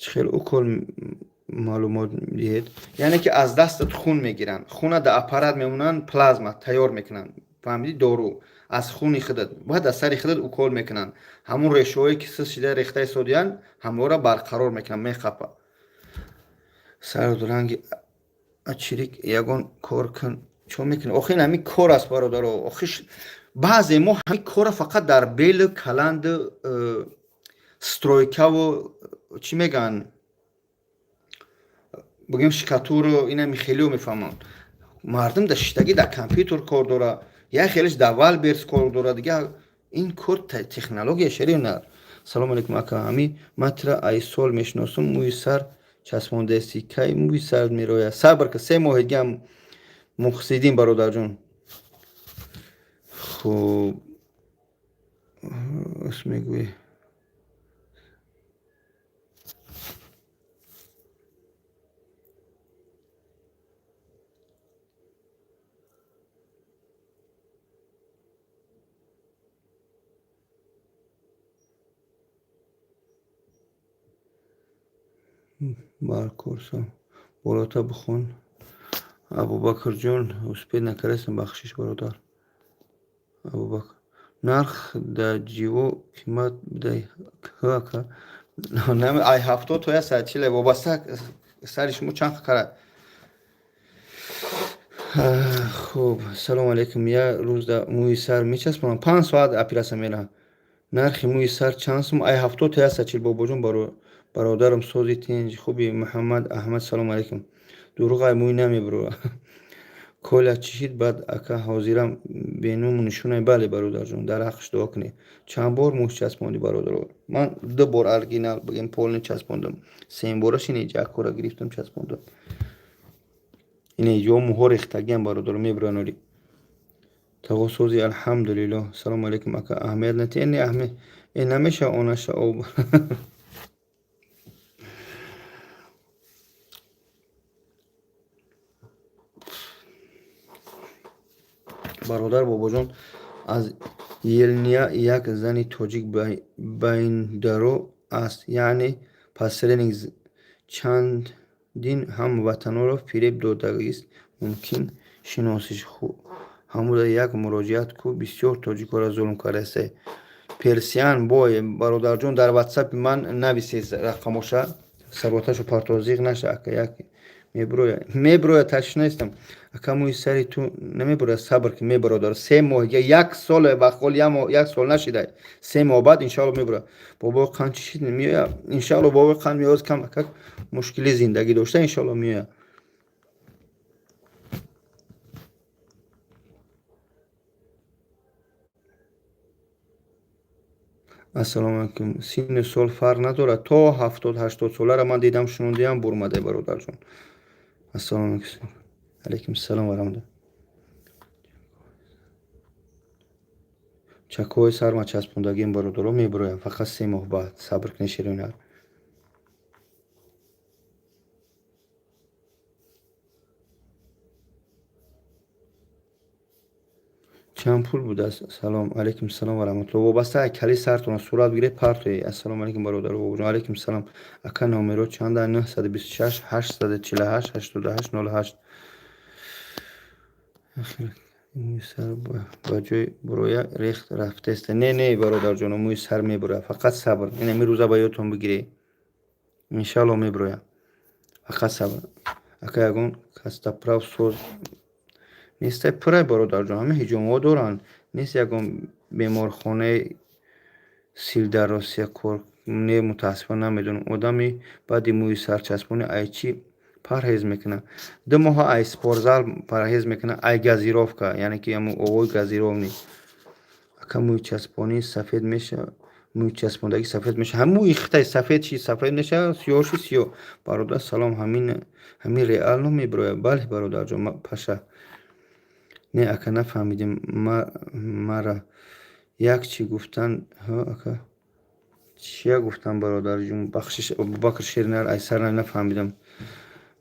Чӣ хел укол, маълумот диҳед. Яъне ки аз дастат хун мегиранд, хуна дар аппарат мемонанд, плазма тайёр мекунанд, фаҳмидӣ? Дору аз хуни худат, баъд аз сари худат укол мекунанд. Ҳамун решаҳое ки сиз шида рехта истодиянд, ҳамвора барқарор мекунанд, мехапа. Сару ранги ачирик, ягон кор кун. Чо мекунӣ охи? Ин ҳамин кор аст, бародаро. Охи, баъзе мо ҳамин корро фақат дар белу каланду стройкаву, чӣ мегӯянд, бигӯем, штукатуру, инами хелио мефаҳманд. Мардум дар шиштагӣ дар компютер кор дора, як хелиш дар Вайлдберриз кор дора, дига ин кор технология шерина. Салому алейкум, ака. Ҳами матра ай сол мешиносум, мӯи сар часпондаисти, кай мӯи сар мерояд? Сабр ка, 3 моҳи дигам. Мухсидин, бародарҷон. Хуб, мегӯӣ. Баркурсо болота бихон. Абубакрҷон, успеть накардастам, бахшиш, бародар. Абубакр, нарх да ҷиво қимат бидай ака. Ай 70 то 140, вобаста сари шумо чанд карат. Хуб, салому алейкум. Як рӯз да мӯи сар мечаспонам, 5 соат оператсия меравам. Нархи мӯи сар чанд сум? Ай 70 то 140, бобоҷон. Бародарам, сози, тинҷ, хуби? Муҳаммад Аҳмад, салому алейкум. Дурӯғай, мӯй намебурора. Коля чӣ шид баъд, ака? Ҳозирам бенуму нишонай. Бале, бародарҷон, дар ҳаққаш дуо кунед. Чанд бор мӯш часпондӣ, бародаро? Ман ду бор оригинал, бигем, полный часпондам. Сеюмбораш ин ҷакора гирифтам, часпондам. Ине ҷо мӯҳо рехтагиам, бародаро, мебуран оли. Тағосози, алҳамдулиллоҳ. Салому алейкум, ака, аҳамият нати не, аҳамият э намеша онаша об. Бародар, бобоҷон, аз Елния як зани тоҷик байндаро аст, яъне посредник, чандин ҳамватанонро фиреб додагист. Мумкин шиносиш, ҳамуда як муроҷиат ку, бисёр тоҷикҳоро зулм кардааст. Персиян бой, бародарҷон, дар ватсапи ман нависед рақамоша, сарваташу партозиқ наша, ака. Як меброя, меброя, ташвиш нестам, ака. Мӯи сари ту намеброя, сабр ки, мебародар. 3 моҳ, як сол, ба қол як сол нашида, 3 моҳ баъд иншоалло меброя. Бобои қанд чӣ шид? Меоя, иншоалло, бобои қанд меояд. Кам как мушкили зиндагӣ дошта, иншоалло меоя. Ассалому алайкум. Синну сол фарқ надорад, то 70-80 соларо ман дидам, шунудиам, бурмадай, бародарҷон. Ассалому алайкум. Алайкум салом ва раҳматуллоҳ. Чакҳои сарма часпондагиам, бародаро, мебуроям, фақат 3 моҳ баъд, сабр кунед, ширинар. Чанд пул будааст? Салом алайкум, салом ва раҳматуллоҳ. Вобаста кали сартона сурат бигиред, партоед. Ассалому алайкум, бародаро, бобоҷон. Алайкум салом, ака. Номеро чанда? 926 848 88 08. Мӯи сар ба ҷои буроя рехт рафтест. Не, не, бародарҷоно, мӯи сар мебуроя, фақат сабр. Инами рӯза ба ёдтон бигиред, иншаалло мебуроя, фақат сабр. Ака, ягон костоправ соз нестай? Пурай, бародарҷон, ҳама ҳиҷомҳо доранд. Нест ягон беморхонаи сил дар Россия кор? Не, мутаассифона, намедонам. Одами баъди мӯи сарчаспонӣ ай чӣ парҳез мекунад? 2 моҳа ай спортзал парҳез мекунад, ай газировка, яъне ки ҳамун овои газированный. Ака, мӯи часпонӣ сафед меша? Мӯи часпондагӣ сафед меша? Ҳам мӯи хитай сафед чи сафед мешавад, сиёҳ ши сиёҳ. Бародар, салом. Ҳамин реально мебирояд? Бале, бародарҷон. Паша, не, ака, нафаҳмидем. Мара як чӣ гуфтан? Ака, чия гуфтан, бародарҷон? Бахшиш, Абубакр Шеринар, ай сар нафаҳмидам.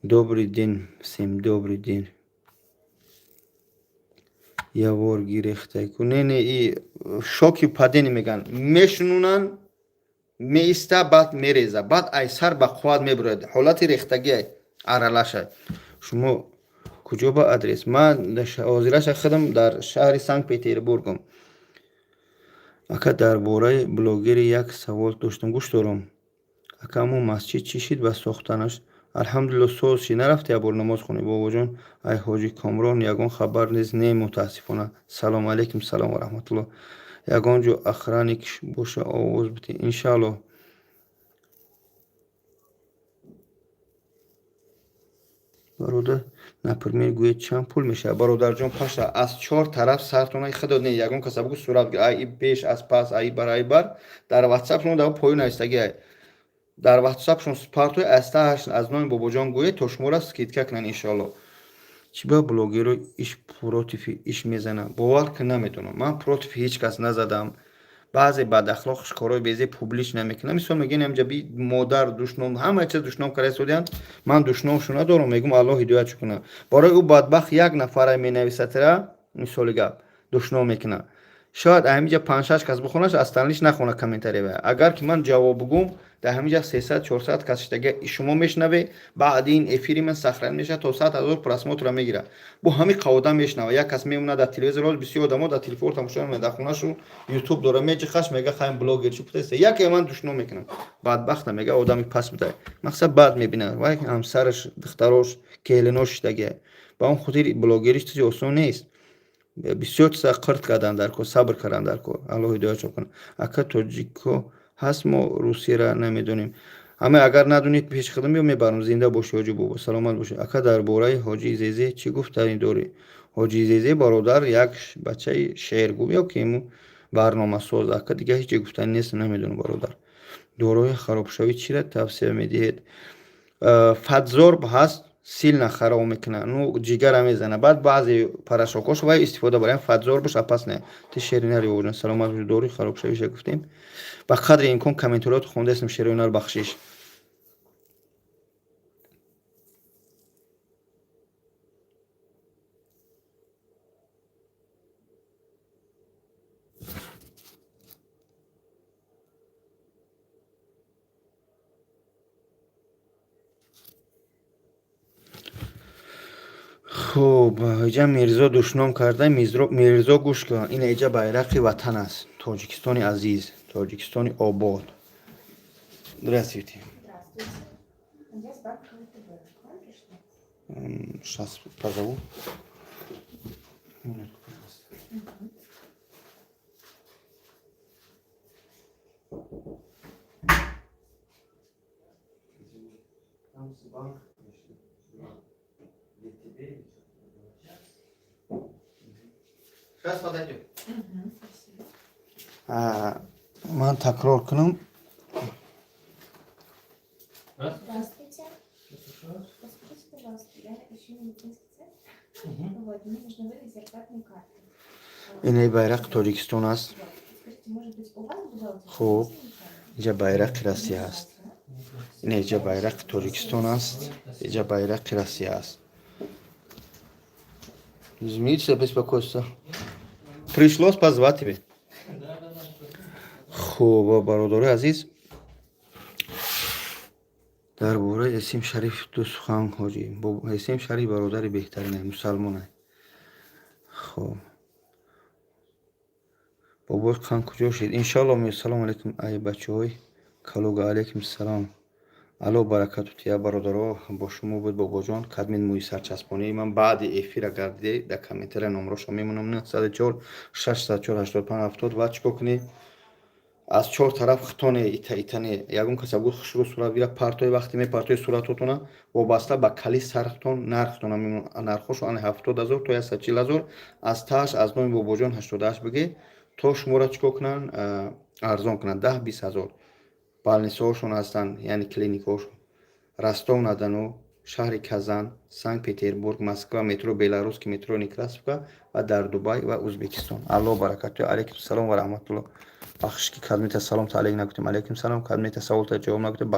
Добрый день всем, добрый день. Явор гирехтайку? Не, не, и шоки падение меган, мешунунанд, меиста, баъд мереза, баъд ай сар ба қувват мебурояд, ҳолати рехтагиай аралашай. Шумо куҷо ба адрес? Ман ҳозираша худам дар шаҳри Санкт Петербургам. Ака, дар бораи блогери як савол доштам. Гӯш дорам, ака. Ҳамон масҷид чӣ шид ба сохтанаш? Алҳамдулилло, соз шид. Нарафти як бор намоз хонӣ, бобоҷон? Ай ҳоҷи Комрон ягон хабар нест? Не, мутаассифона. Салому алейкум. Салом ва раҳматулло. Ягон ҷо охранник боша, овоз бите, иншаалло. Бародар, например, гӯед, чанд пул мешавад? Бародарҷон Паша, аз чор тараф сартона худо не, ягон каса бугӯ, сурат гир, ай пеш, аз пас, ай бар, ай бар. Дар ватсапшон дар поён навистаги ай, дар ватсапшон партои астааш, аз номи бобоҷон гӯед, то шуморо скидка кунанд, иншоалло. Чӣ ба блогеро иш против иш мезанам? Бовар ки, наметонам. Ман против ҳеҷ кас назадам. Баъзе бадахлоқш корҳои безе публично мекунам. Мисол мегӯям, ҳамҷа би модар душном, ҳама чиз душном карда истодианд. Ман душномшу надорам, мегӯм, Аллоҳ ҳидоятшу кунад. Барои ӯ бадбахт як нафара менависатра, мисоли гап, душном мекунад. Шояд ҳамиҷа панҷ-шаш кас бихонаш, остальныйш нахона комментария. Агар ки ман ҷавоб бугум, дар ҳамиҷа 300-400 кас шидаги шумо мешнаве. Баъди ин эфири ман сохранить мешавад, то 100 000 просмотра мегирад. Бо ҳами қавода мешнава. Як кас мемонад дар телевизор, ҳоз бисёр одамо дар телефон тамошо мекунад, дар хонашу ютуб дора, меҷихаш, мега: «Хайм, блогер чӣ путаста?» Яке ман душно мекунам, бадбахта, мега: «Одами паст будай». Мақсад, бад мебинад. Вай ҳамсараш, духтарош, келинош шидагия. Ба он хотир блогериш чизи осон нест. Бисёр чиза қирт кардан дар кор, сабр кардан дар кор. Аллоҳ ҳидоятшон кунад. Ака, тоҷико ҳаст, мо русияра намедонем. Ҳама агар надонед, пеши худам ё мебарам. Зинда бошӣ, ҳоҷи бобо, саломат бошӣ. Ака, дар бораи ҳоҷи Зезе чӣ гуфтанӣ дорӣ? Ҳоҷи Зезе, бародар, як бачаи шеъргӯ ё ки барномасоз. Ака, дига ҳеҷ гуфтанӣ нест, намедонам, бародар. Доруҳои харобшавӣ чиро тавсия медиҳед? Фатзорб ҳаст, сильно хароб мекунад, ну, ҷигара мезана. Баъд баъзе порошокҳош вай истифода барем. Фатзорбш опасне. Ти шеринар ёвоҷон, саломат бошӣ. Доруи харобшавиша гуфтем. Ба қадри имкон комментариёт хондаистам. Шеринар, бахшиш. Хуб, иҷа Мирзо душном карда. Мирзо, гӯш кун, ин иҷа байрақи ватан аст, Тоҷикистони азиз, Тоҷикистони обод. Здравствуйте. Здравствуйте. Я с банка ВТБ. К вам пришла? Сейчас позову. Минутку, пожалуйста. Мгм. Там с банка пришли. ВТБ или что-то. Сейчас подойдет. Мгм, спасибо. Ман такрор кунам. Здравствуйте. Здравствуйте. Подскажите, пожалуйста, я ищу медицинский центр. Мгм. Вот, мне нужно выдать зарплатную карту. Ин байрақи Тоҷикистон аст. Вот. Скажите, может быть, у вас бухгалтер? Хуб, инҷа байрақи Россия аст. Ин иҷа байрақи Тоҷикистон аст, иҷа байрақи Россия аст. Извините за беспокойство, пришлось позвать тебе. Да. Хуб, бародарои азиз, дар бораи Эсим Шариф ду сухан, ҳоҷӣ. Эсим Шариф бародари беҳтарина, мусалмона. Хуб, бобои қан куҷо шид? Иншоалло. Салому алейкум, ай бачаҳои Калуга. Алейкум салом, алло баракату тия. Бародаро, бо шумо буд Бобоҷон, кадмин мӯи сарчаспонии ман. Баъди эфира гардиде, дар комментария номрошо мемонам: 904 604 85 70. Ва чӣ кор кунӣ? Аз чор тараф хитоне, ита итане, ягон каса гуфт хушрӯ сурат гира, партои. Вақте мепартои суратотона, вобаста ба кали сархтон нархтона, нархошо ани 70 000 то 140 000. Аз тааш аз номи Бобоҷон 88 бигӣ, то шуморо чӣ кор кунанд, арзон кунанд 10-20 ҳазор. Больницаҳошон ҳастанд, яъне клиникаҳошон: Ростов на Дону, шаҳри Казан, Санкт Петербург, Москва, метро Белорусский, метро Некрасовка ва дар Дубай ва Узбекистон. Аллоҳ баракату. Алейкум салом ва раҳматулло. Бахшиш, ки кадмита салом таалик нагуфтем. Алейкум салом. Кадмита саволта ҷавоб нагуфтем.